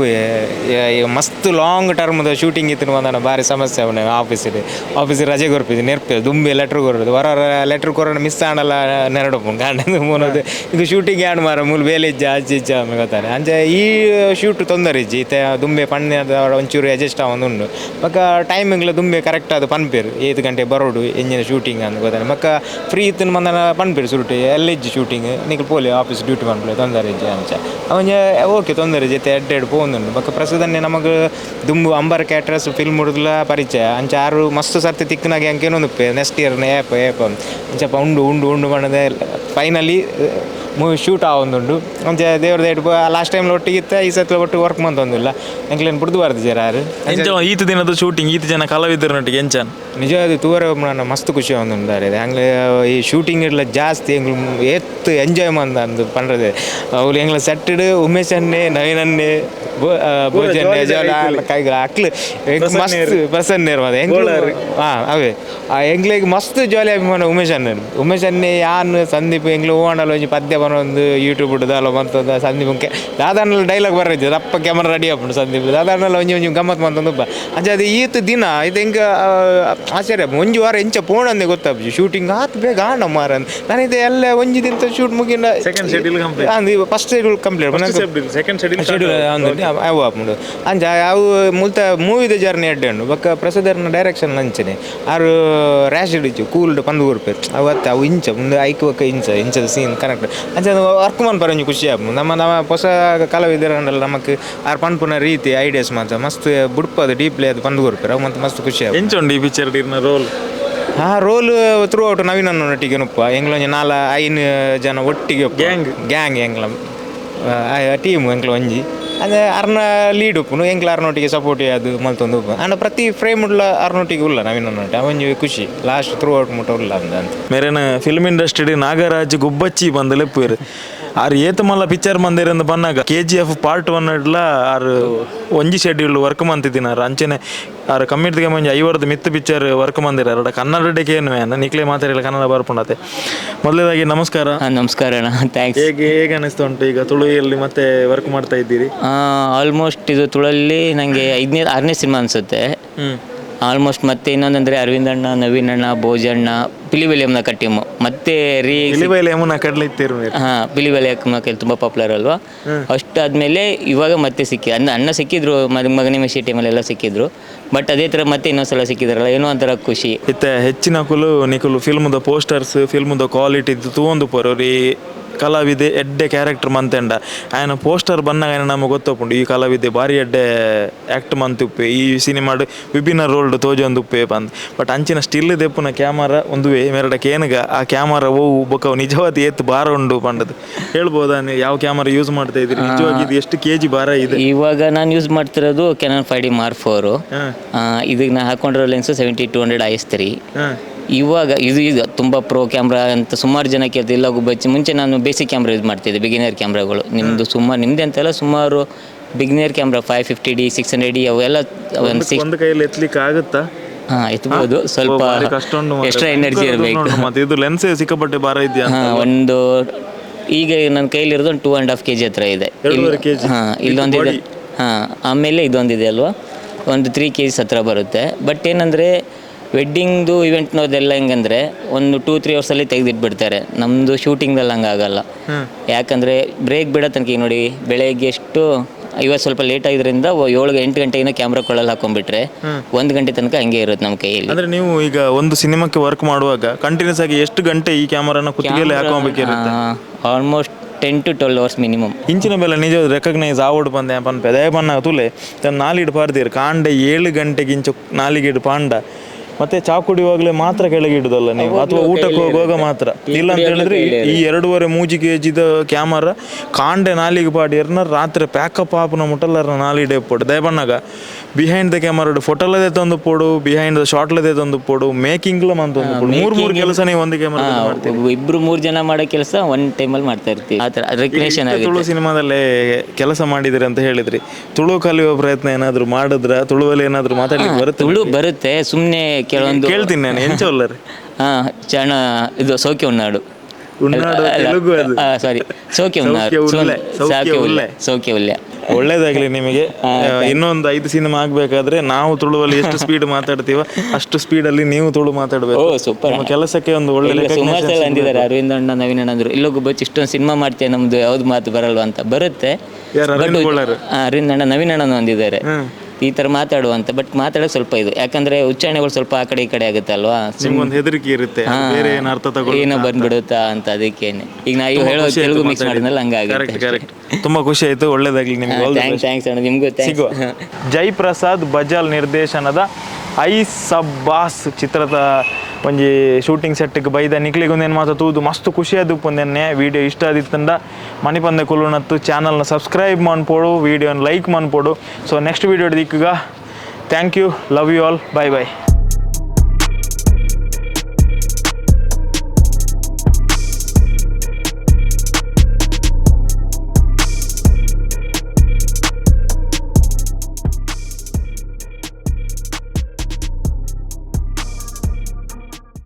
ಮಸ್ತ್ ಲಾಂಗ್ ಟರ್ಮ್ದ ಶೂಟಿಂಗ್ ಇತ್ತು ಬಂದನ ಭಾರಿ ಸಮಸ್ಯೆ ಅವನ ಆಫೀಸಿಗೆ ಆಫೀಸಿಗೆ ರಜೆ ಕೊರ್ಪಿದ್ದು ನೆರ್ಪೆ ದುಂಬೆ ಲೆಟ್ರ್ ಕೊರೋದು ವರ ಲೆಟ್ರ್ ಕೊರೋಣ ಮಿಸ್ ಆಣಲ್ಲ ನೆರಡಪ್ಪು ಕಾಂಡ ಮೂನದು ಇದು ಶೂಟಿಂಗ್ ಆ್ಯಡ್ ಮಾರ ಮೂಲು ಬೇಲೆ ಇಜ್ಜ ಅಜ್ಜಿ ಇಜ್ಜ ಗೊತ್ತಾರೆ ಅಂಚೆ ಈ ಶೂಟ್ ತೊಂದರೆ ಇಜ್ಜಿ ಇತ್ತೆ ದುಂಬೆ ಪಣ್ಣೆ ಒಂಚೂರು ಅಡ್ಜಸ್ಟ್ ಆವೊಂದು ಉಂಡು ಬೊಕ್ಕ ಟೈಮಿಂಗ್ಲ ದುಂಬೆ ಕರೆಕ್ಟ್ ಅದು ಪನ್ಪೇರು 8 ಗಂಟೆ ಬರೋಡು ಎಂಜಿನ ಶೂಟಿಂಗ್ ಅಂದ್ ಗೊತ್ತಾರೆ ಬೊಕ್ಕ ಫ್ರೀ ಇತ್ತು ಬಂದನ ಪನ್ಪೇರು ಸುರುಟು ಎಲ್ಲ ಇಜ್ಜಿ ಶೂಟಿಂಗ್ ನಿಕ್ಲು ಪೋಲಿ ಆಫೀಸ್ ಡ್ಯೂಟಿ ಪನ್ಪಲೆ ತೊಂದರೆ ಇಜ್ಜಿ ಅಂಚ ಅವನ ಓಕೆ ತೊಂದರೆ ಜೊತೆ ಎಡ್ಡೆ ಎಡ್ ಪೋಂದುಂಡು ಬೊಕ್ಕ ಪ್ರಸ್ತುತನೇ ನಮಗೆ ದುಂಬು ಅಂಬರ್ ಕ್ಯಾಟ್ರಸ್ ಫಿಲ್ಮ್ ಹುಡುಗಲ ಪರಿಚಯ ಅಂಚ ಆರು ಮಸ್ತ್ ಸರ್ತಿ ತಿಕ್ಕನಾಗೆ ಅಂಕೇನೊಂದು ನೆಕ್ಸ್ಟ್ ಇಯರ್ನ ಏಪ ಏಪ ಅಂಚಪ್ಪ ಉಂಡು ಉಂಡು ಉಂಡು ಮಾಡದೆ finally movie shoot ಆವೊಂದುಂಡು ಅಂಚ ದೇವ್ರದ ಎಡ್ ಲಾಸ್ಟ್ ಟೈಮ್ ಒಟ್ಟಿಗಿತ್ತ ಈ ಸತಿ ಒಟ್ಟು ವರ್ಕ್ ಮಂತೊಂದಿಲ್ಲ ಎಂಕ್ಲೇನು ಬುಡ್ದು ಬಾರ್ದು ಜರ ಆರು ಎಂಚ ಈತ ದಿನದ ಶೂಟಿಂಗ್ ಈತ ಜನ ಕಲಾವಿದರನೊಟ್ಟಿಗೆ ಎಂಚನ್ ನಿಜ ಅದು ತೂವರೆ ನಾನು ಮಸ್ತ್ ಖುಷಿ ಆವೊಂದುಂಡು ಹಂಗೆ ಈ ಶೂಟಿಂಗ್ ಇಡ್ಲ ಜಾಸ್ತಿ ಎಂಗ್ಲು ಏತ್ ಎಂಜಾಯ್ ಮಂದ ಅಂದು ಪಂಡ್ರದೆ ಅವ್ರು ಎಂಗ್ಲ ಸೆಟ್ಟಡ್ ಉಮೇಶ್ ಅನ್ನೆ ನವೀನ್ ಅನ್ನೆ ಭೋಜನ್ ಕೈಗಳ ಅಕ್ಲು ಮಸ್ತ್ ಪ್ರಸನ್ನೇರ್ ಮಾದ ಎಂಗ್ಲು ಹಾಂ ಅವೇ ಆ ಎಂಗ್ಲಿಗೆ ಮಸ್ತ್ ಜಾಲಿ ಅಭಿಮಾನ ಉಮೇಶ್ ಅಣ್ಣನ್ ಉಮೇಶ್ ಅನ್ನೆ ಯಾನ್ ಸಂದೀಪ್ ಎಂಗ್ಲು ಹೂವಾಂಡಲ ಒಂಜಿ ಪದ್ಯ ಬನೊಂದು ಯೂಟ್ಯೂಬ್ ದಾಲ ಮಂತದ ಸಂದೀಪ್ ದಾದಾನಲ್ಲಿ ಡೈಲಾಗ್ ಬರೈತೆ ದಪ್ಪ ಕ್ಯಾಮರಾ ರೆಡಿ ಆಪುಂಡು ಸಂದೀಪ್ ದಾದಾನಲ್ಲಿ ಒಂಜಿ ಒಂಜಿ ಗಮ್ಮತ್ ಮಂತೊಂದು ಅಂಚ ಅದು ಈತ ದಿನ ಇದು ಹೆಂಗೆ ಆಶ್ಚರ್ಯ ಒಂಜಿ ವಾರ ಎಂಚ ಪೋಣಂದೆ ಗೊತ್ತಾಪುಜಿ ಶೂಟಿಂಗ್ ಆತ್ ಬೇಗ ಆಣ ಮಾರ ನಾನು ಇದು ಎಲ್ಲ ಒಂಜಿ ದಿನ shoot ಮುಗಿನ second schedule complete first schedule complete second schedule schedule ಅವು ಆಪುಂಡು ಅಂಚ ಅವು ಮುಲ್ತ ಮೂವಿದ ಜರ್ನಿ ಎಡ್ಡೆ ಉಂಡು ಬೊಕ್ಕ ಪ್ರಸಾದರ್ನ ಡೈರೆಕ್ಷನ್ ಅಂಚನೆ ಆರು ರ್ಯಾಶ್ ಹಿಡಿಚು ಕೂಲ್ಡ್ ಪಂದು ಕೊರ್ಪೇರು ಅವು ಅತ್ತ ಅವು ಇಂಚ ಮುಂದೆ ಐಕ್ ಬೊಕ್ಕ ಇಂಚ ಇಂಚದ ಸೀನ್ ಕರೆಕ್ಟ್ ಅಂಚ ಅದು ವರ್ಕ್ ಮನ್ಪರ ಒಂಜಿ ಖುಷಿ ಆಪುಂಡು ನಮ್ಮ ನಮ್ಮ ಹೊಸ ಕಲಾವಿದರಂಡಲ್ಲ ನಮಕ್ ಆರು ಪನ್ಪುನ ರೀತಿ ಐಡಿಯಾಸ್ ಮಾತ್ರ ಮಸ್ತ್ ಬುಡ್ಪದು ಡೀಪ್ಲಿ ಅದು ಪಂದು ಕೊರ್ಪೇರು ಅವು ಮತ್ತೆ ಮಸ್ತ್ ಖುಷಿ ಆಪುಂಡು. ಎಂಚ ಉಂಡು ಈ ಪಿಕ್ಚರ್ ಇರ್ನ ರೋಲ್? ಆ roll through out Naveen ಒಟ್ಟಿಗೆ ಉಪ್ಪ ಎಂಗ್ಲೊಂಜಿ 4 5 ಜನ ಒಟ್ಟಿಗೆ ಗ್ಯಾಂಗ್ ಗ್ಯಾಂಗ್ ಎಂಗ್ಲ ಟೀಮ್ ಎಂಕ್ಲ ಒಂಜಿ ಅದೇ ಅರ್ನ ಲೀಡ್ ಉಪ್ಪುನು ಎಂಕ್ಲ ಅರ್ನೊಟ್ಟಿಗೆ ಸಪೋರ್ಟ್ ಅದು ಮಲ್ತೊಂದು ಉಪ್ಪು ಅಂಡ ಪ್ರತಿ ಫ್ರೇಮ್ ಉಳ್ಳ ಅರ್ನೊಟ್ಟಿಗೆ ಉಲ್ಲ ನವೀನ್ ಒಟ್ಟಿ ಒಂಜಿ ಖುಷಿ last through out ಮುಟ್ಟ ಉಲ್ಲ ಅಂತ. ಮೇರೇನ ಫಿಲ್ಮ್ ಇಂಡಸ್ಟ್ರಿ ನಾಗರಾಜ್ ಗುಬ್ಬಚ್ಚಿ ಬಂದು ಲೆಪ್ಪುವೇರು ಆರು ಏತ ಮಲ್ಲ ಪಿಕ್ಚರ್ ಮಂದಿರಂದು ಬನ್ನಾಗ KGF part 1 ಇಡ್ಲ ಆರು ಒಂಜಿ ಶೆಡ್ಯೂಲ್ ವರ್ಕ್ ಮಂತಿದ್ದಿನಾರು ಅಂಚೆನೆ ಆರು ಕಮ್ಮಿಟಿಗೆ ಒಂಜಿ 50 ಮಿತ್ತು ಪಿಕ್ಚರ್ ವರ್ಕ್ ಮಂದಿರ ಅರಡ ಕನ್ನಡಕ್ಕೆ ಏನು ನಿಕ್ಲೆ ಮಾತಾಡಿಲ್ಲ ಕನ್ನಡ ಬರ್ಪುಂಡತೆ. ಮೊದಲನೇದಾಗಿ ನಮಸ್ಕಾರ. ನಮಸ್ಕಾರ ಅಣ್ಣ, thanks. ಹೇಗೆ ಹೇಗೆ ಅನಿಸ್ತಾ ಉಂಟು ಈಗ ತುಳುವಿಯಲ್ಲಿ ಮತ್ತೆ ವರ್ಕ್ ಮಾಡ್ತಾ ಇದ್ದೀರಿ? ಆಲ್ಮೋಸ್ಟ್ ಇದು ತುಳಲ್ಲಿ ನನಗೆ 5ನೇ 6ನೇ ಸಿನಿಮಾ ಅನಿಸುತ್ತೆ ಆಲ್ಮೋಸ್ಟ್. ಮತ್ತೆ ಇನ್ನೊಂದಂದರೆ ಅರವಿಂದ್ ಅಣ್ಣ, ನವೀನ್ ಅಣ್ಣ, ಭೋಜಣ್ಣ, ಪಿಲಿಬೆಲೆ ಯಮುನಕ್ಕ ಟೀಮು ಮತ್ತೆ ರೀ ಪಿಲಿಬೆಲೆ ಯಮುನಕ್ಕ ಹಾಂ ಪಿಲಿಬೆಲೆ ಯಮುನಕ್ಕ ತುಂಬ ಪಾಪ್ಯುಲರ್ ಅಲ್ವಾ. ಅಷ್ಟಾದಮೇಲೆ ಇವಾಗ ಮತ್ತೆ ಸಿಕ್ಕಿ ಅಣ್ಣ ಅಣ್ಣ ಸಿಕ್ಕಿದ್ರು ಮಗನೇ ಮೆಶಿ ಟೀಮಲ್ಲೆಲ್ಲ ಸಿಕ್ಕಿದ್ರು. ಬಟ್ ಅದೇ ಥರ ಮತ್ತೆ ಇನ್ನೊಂದು ಸಲ ಸಿಕ್ಕಿದ್ರಲ್ಲ, ಏನೋ ಒಂಥರ ಖುಷಿ. ಇತ್ತೆ ಹೆಚ್ಚಿನ ಕುಲು ನಿಕುಲು ಫಿಲ್ಮ್ದ ಪೋಸ್ಟರ್ಸ್ ಫಿಲ್ಮ್ದ ಕ್ವಾಲಿಟಿ ಇದ್ದು ತೂವೊಂದು ಪೋರಿ ಕಲಾವಿದೆ ಎಡ್ಡೆ ಕ್ಯಾರೆಕ್ಟರ್ ಮಂತೆಂಡ ಆಯನ ಪೋಸ್ಟರ್ ಬನ್ನಾಗ ಆಯನ ನಮಗೆ ಗೊತ್ತಪ್ಪುಂಡು ಈ ಕಲಾವಿದೆ ಭಾರಿ ಎಡ್ಡೆ ಆ್ಯಕ್ಟ್ ಮಂತುಪ್ಪೆ ಈ ಸಿನಿಮಾಡು ವಿಭಿನ್ನ ರೋಲ್ಡ್ ತೋಜೊಂದುಪ್ಪೆ ಬಂದು. ಬಟ್ ಅಂಚಿನ ಸ್ಟಿಲ್ ದೆಪ್ಪುನ ಕ್ಯಾಮರಾ ಒಂದುವೆ ಮೇರಡ ಕೇನುಗ ಆ ಕ್ಯಾಮರಾ ಓವು ಬೊಕ್ಕ ನಿಜವಾದ ಏತ್ ಭಾರ ಉಂಡು ಪಂಡದು ಹೇಳ್ಬೋದಾ? ಯಾವ ಕ್ಯಾಮರಾ ಯೂಸ್ ಮಾಡ್ತಾ ಇದ್ದೀರಿ ನಿಜವಾಗಿ ಇದು ಎಷ್ಟು ಕೆ ಜಿ ಭಾರ ಇದೆ? ಇವಾಗ ನಾನು ಯೂಸ್ ಮಾಡ್ತಿರೋದು Canon 5D Mark IV. ಇದಕ್ಕೆ ನಾನು ಹಾಕೊಂಡಿರೋ ಲೆನ್ಸು 70-200 IS3. ಇವಾಗ ಇದು ಇದು ತುಂಬ ಪ್ರೋ ಕ್ಯಾಮ್ರಾ ಅಂತ ಸುಮಾರು ಜನ ಕೇಳ್ತಿಲ್ಲ ಗುಬ್ಬಚ್ಚಿ. ಮುಂಚೆ ನಾನು basic camera use ಮಾಡ್ತಿದ್ದೆ, ಬಿಗಿನರ್ ಕ್ಯಾಮ್ರಾಗಳು. ನಿಮ್ಮದು ಸುಮಾರು ನಿಮ್ಮದೇ ಅಂತೆಲ್ಲ ಸುಮಾರು beginner camera 550D 600D ಅವೆಲ್ಲ ಒಂದು ಕೈಯಲ್ಲಿ ಎತ್ತಲಿಕ್ಕೆ ಆಗುತ್ತಾ? ಹಾಂ ಎತ್ಬೋದು, ಸ್ವಲ್ಪ ಎಕ್ಸ್ಟ್ರಾ ಎನರ್ಜಿ ಇರಬೇಕು. ಮತ್ತು ಇದು ಲೆನ್ಸ್ ಸಿಕ್ಕಾಪಟ್ಟೆ ಭಾರ ಇದೆಯಾ? ಹಾಂ, ಒಂದು ಈಗ ನನ್ನ ಕೈಲಿರೋದು ಒಂದು 2.5 kg ಹತ್ರ ಇದೆ. ಹಾಂ, ಇಲ್ಲೊಂದಿದೆ. ಹಾಂ, ಆಮೇಲೆ ಇದೊಂದಿದೆ ಅಲ್ವಾ, ಒಂದು 3 kg ಹತ್ರ ಬರುತ್ತೆ. ಬಟ್ ಏನಂದರೆ ವೆಡ್ಡಿಂಗ್ದು ಇವೆಂಟ್ನವ್ರದ್ದೆಲ್ಲ ಹೆಂಗಂದರೆ ಒಂದು 2-3 ಅವರ್ಸಲ್ಲಿ ತೆಗೆದಿಟ್ಬಿಡ್ತಾರೆ. ನಮ್ಮದು ಶೂಟಿಂಗ್ದಲ್ಲಿ ಹಂಗಾಗಲ್ಲ. ಯಾಕಂದರೆ ಬ್ರೇಕ್ ಬಿಡೋ ತನಕ ಈಗ ನೋಡಿ ಬೆಳಗ್ಗೆ ಎಷ್ಟು ಇವತ್ತು ಸ್ವಲ್ಪ ಲೇಟ್ ಆಗಿದ್ರಿಂದ 7-8 ಗಂಟೆಗಿನ ಕ್ಯಾಮ್ರಾ ಕೊಳ್ಳಲ್ಲಿ ಹಾಕೊಂಡ್ಬಿಟ್ರೆ 1 ಗಂಟೆ ತನಕ ಹಂಗೆ ಇರುತ್ತೆ ನಮ್ಮ ಕೈಯಲ್ಲಿ. ಅಂದ್ರೆ ನೀವು ಈಗ ಒಂದು ಸಿನಿಮಾಕ್ಕೆ ವರ್ಕ್ ಮಾಡುವಾಗ ಕಂಟಿನ್ಯೂಸ್ ಆಗಿ ಎಷ್ಟು ಗಂಟೆ ಈ ಕ್ಯಾಮರಾನ ಕುತ್ತಿಗೆಯಲ್ಲಿ ಹಾಕೋಬೇಕಿರುತ್ತೆ? Almost 10 to 12 hours minimum. ಇಂಚಿನ ಬೆಲೆ ನಿಜ ರೆಕಗ್ನೈಸ್ ಆವಡ್ ಬಂದೆ ಪನ್ಪೆ ದಯ ಪನ್ನ ತುಲೆ ತನ್ನ ನಾಲಿಡ್ ಪಾರ್ದಿರ್ ಕಾಂಡೆ 7 ಗಂಟೆಗೆ ಇಂಚ ನಾಲಿಗಿಡು ಪಾಂಡ ಮತ್ತೆ ಚಾ ಕುಡಿಯುವಾಗಲೇ ಮಾತ್ರ ಕೆಳಗೆ ಇಡುದಲ್ಲ ನೀವು, ಅಥವಾ ಊಟಕ್ಕೆ ಹೋಗುವಾಗ ಮಾತ್ರ? ಇಲ್ಲ ಅಂತ ಹೇಳಿದ್ರೆ ಈ 2.5-3 ಕೆಜಿದ ಕ್ಯಾಮರಾ ಕಾಂಡೆ ನಾಲಿಗೆ ಪಾಡಿಯರ್ನ ರಾತ್ರಿ ಪ್ಯಾಕಪ್ ಆಪನ ಮುಟ್ಟಲ್ಲ ನಾಲಿಡೆ ಪೋಡು. ದಯಪನ್ನಾಗ ಬಿಹೈಂಡ್ the camera ಫೋಟೋಲದೇ ತಂದು ಪೋಡು, ಬಿಹೈಂಡ್ the ಶಾಟ್ಲದೇ ತಂದು ಪೋಡು, ಮೇಕಿಂಗ್ಲ ಮಂತೊಂದು ಪೋಡು, ಮೂರು ಕೆಲಸ ನೀವು ಒಂದು ಕ್ಯಾಮರಾ ಮಾಡ್ತೀರಿ. 2-3 ಜನ ಮಾಡೋ ಕೆಲಸ ಒನ್ ಟೈಮಲ್ಲಿ ಮಾಡ್ತಾ ಇರ್ತೀವಿ. ಆ ಥರ ರೆಕ್ರಿಯೇಷನ್ ಆಗುತ್ತೆ. ತುಳು ಸಿನಿಮಾದಲ್ಲೇ ಕೆಲಸ ಮಾಡಿದಿರಿ ಅಂತ ಹೇಳಿದ್ರಿ, ತುಳು ಕಲಿಯುವ ಪ್ರಯತ್ನ ಏನಾದರೂ ಮಾಡಿದ್ರ? ತುಳುವಲ್ಲಿ ಏನಾದರೂ ಮಾತಾಡ್ಲಿಕ್ಕೆ ಬರುತ್ತೆ? ತುಳು ಬರುತ್ತೆ, ಸುಮ್ಮನೆ ಕೆಲವೊಂದು ಕೇಳ್ತೀನಿ ನಾನು. ಎಂಚ ಒಲ್ಲರಿ? ಹಾಂ, ಚಣ ಇದು ಸೌಖ್ಯ ಉನ್ನಾಡು. ಉನ್ನಾಡು ತೆಲುಗು ಅದು. ಸಾರಿ, ಸೌಖ್ಯ ಉನ್ನಾಡು, ಸೌಖ್ಯ ಉಲ್ಲೆ, ಸೌಖ್ಯ ಉಲ್ಲೆ. ಒಳ್ಳೇದಾಗ್ಲಿ ನಿಮಗೆ. ಇನ್ನೊಂದು 5 ಸಿನಿಮಾ ಆಗ್ಬೇಕಾದ್ರೆ ನಾವು ತುಳುವಲ್ಲಿ ಎಷ್ಟು ಸ್ಪೀಡ್ ಮಾತಾಡ್ತೀವೋ ಅಷ್ಟು ಸ್ಪೀಡಲ್ಲಿ ನೀವು ತುಳು ಮಾತಾಡಬೇಕು. ಓ ಸೂಪರ್. ನಿಮ್ಮ ಕೆಲಸಕ್ಕೆ ಒಂದು ಒಳ್ಳೆ ಸುಮಾರು ಸಲ ಅಂದಿದ್ದಾರೆ ಅರವಿಂದ್ ಅಣ್ಣ, ನವೀನ್ ಅಣ್ಣ ಅಂದ್ರು, ಇಲ್ಲೊಬ್ಬ ಬಚ್ಚ ಇಷ್ಟೊಂದು ಸಿನಿಮಾ ಮಾಡ್ತೇವೆ, ನಮ್ದು ಯಾವ್ದು ಮಾತು ಬರಲ್ವಾ ಅಂತ. ಬರುತ್ತೆ. ಅರವಿಂದ್ ಅಣ್ಣ, ನವೀನ್ ಅಣ್ಣನೂ ಅಂದಿದ್ದಾರೆ ಈ ಥರ ಮಾತಾಡುವಂತ. ಬಟ್ ಮಾತಾಡೋಕೆ ಸ್ವಲ್ಪ ಇದು, ಯಾಕಂದ್ರೆ ಉಚ್ಚಾರಣೆಗಳು ಸ್ವಲ್ಪ ಆ ಕಡೆ ಈ ಕಡೆ ಆಗುತ್ತೆ ಅಲ್ವಾ, ನಿಮ್ಗೊಂದು ಹೆದರಿಕೆ ಇರುತ್ತೆ, ಬೇರೆ ಏನು ಅರ್ಥ ತಗೊಳ್ಳಿ ಏನೋ ಬಂದ್ಬಿಡುತ್ತಾ ಅಂತ. ಅದಕ್ಕೇನೆ ಈಗ ನಾ ಇವ್ ಹೇಳೋ ತೆಲುಗು ಮಿಕ್ಸ್ ಮಾಡಿದ್ನಲ್ಲ, ಹಂಗಾಗಿ. ಕರೆಕ್ಟ್. ತುಂಬಾ ಖುಷಿ ಆಯ್ತು, ಒಳ್ಳೇದಾಗ್ಲಿ ನಿಮ್ಗೆ. Thanks ಅಣ್ಣ, ನಿಮಗೂ thanks. ಜೈ ಪ್ರಸಾದ್ ಬಜಾಲ್ ನಿರ್ದೇಶನದ I ಸಬ್ಬಾಸ್ ಚಿತ್ರದ ಒಂಜಿ ಶೂಟಿಂಗ್ ಸೆಟ್ಗೆ ಬೈದ ನಿಕ್ಲಿಗೊಂದೇನು ಮಾತ್ರ ತೂದು ಮಸ್ತ್ ಖುಷಿಯಾದ ಉಪ್ಪೊಂದೆನ್ನೆ. ವಿಡಿಯೋ ಇಷ್ಟ ಆದಿತ್ತಂಡ ಮಣಿಪಂದೆ ಕುಲ್ಲುನತ್ತು ಚಾನಲ್ನ ಸಬ್ಸ್ಕ್ರೈಬ್ ಮನ್ಪೋಡು, ವಿಡಿಯೋನ ಲೈಕ್ ಮನ್ಪೋಡು. ಸೊ ನೆಕ್ಸ್ಟ್ ವಿಡಿಯೋ ದಿಕ್ಕುಗ. Thank you, love you all, bye bye.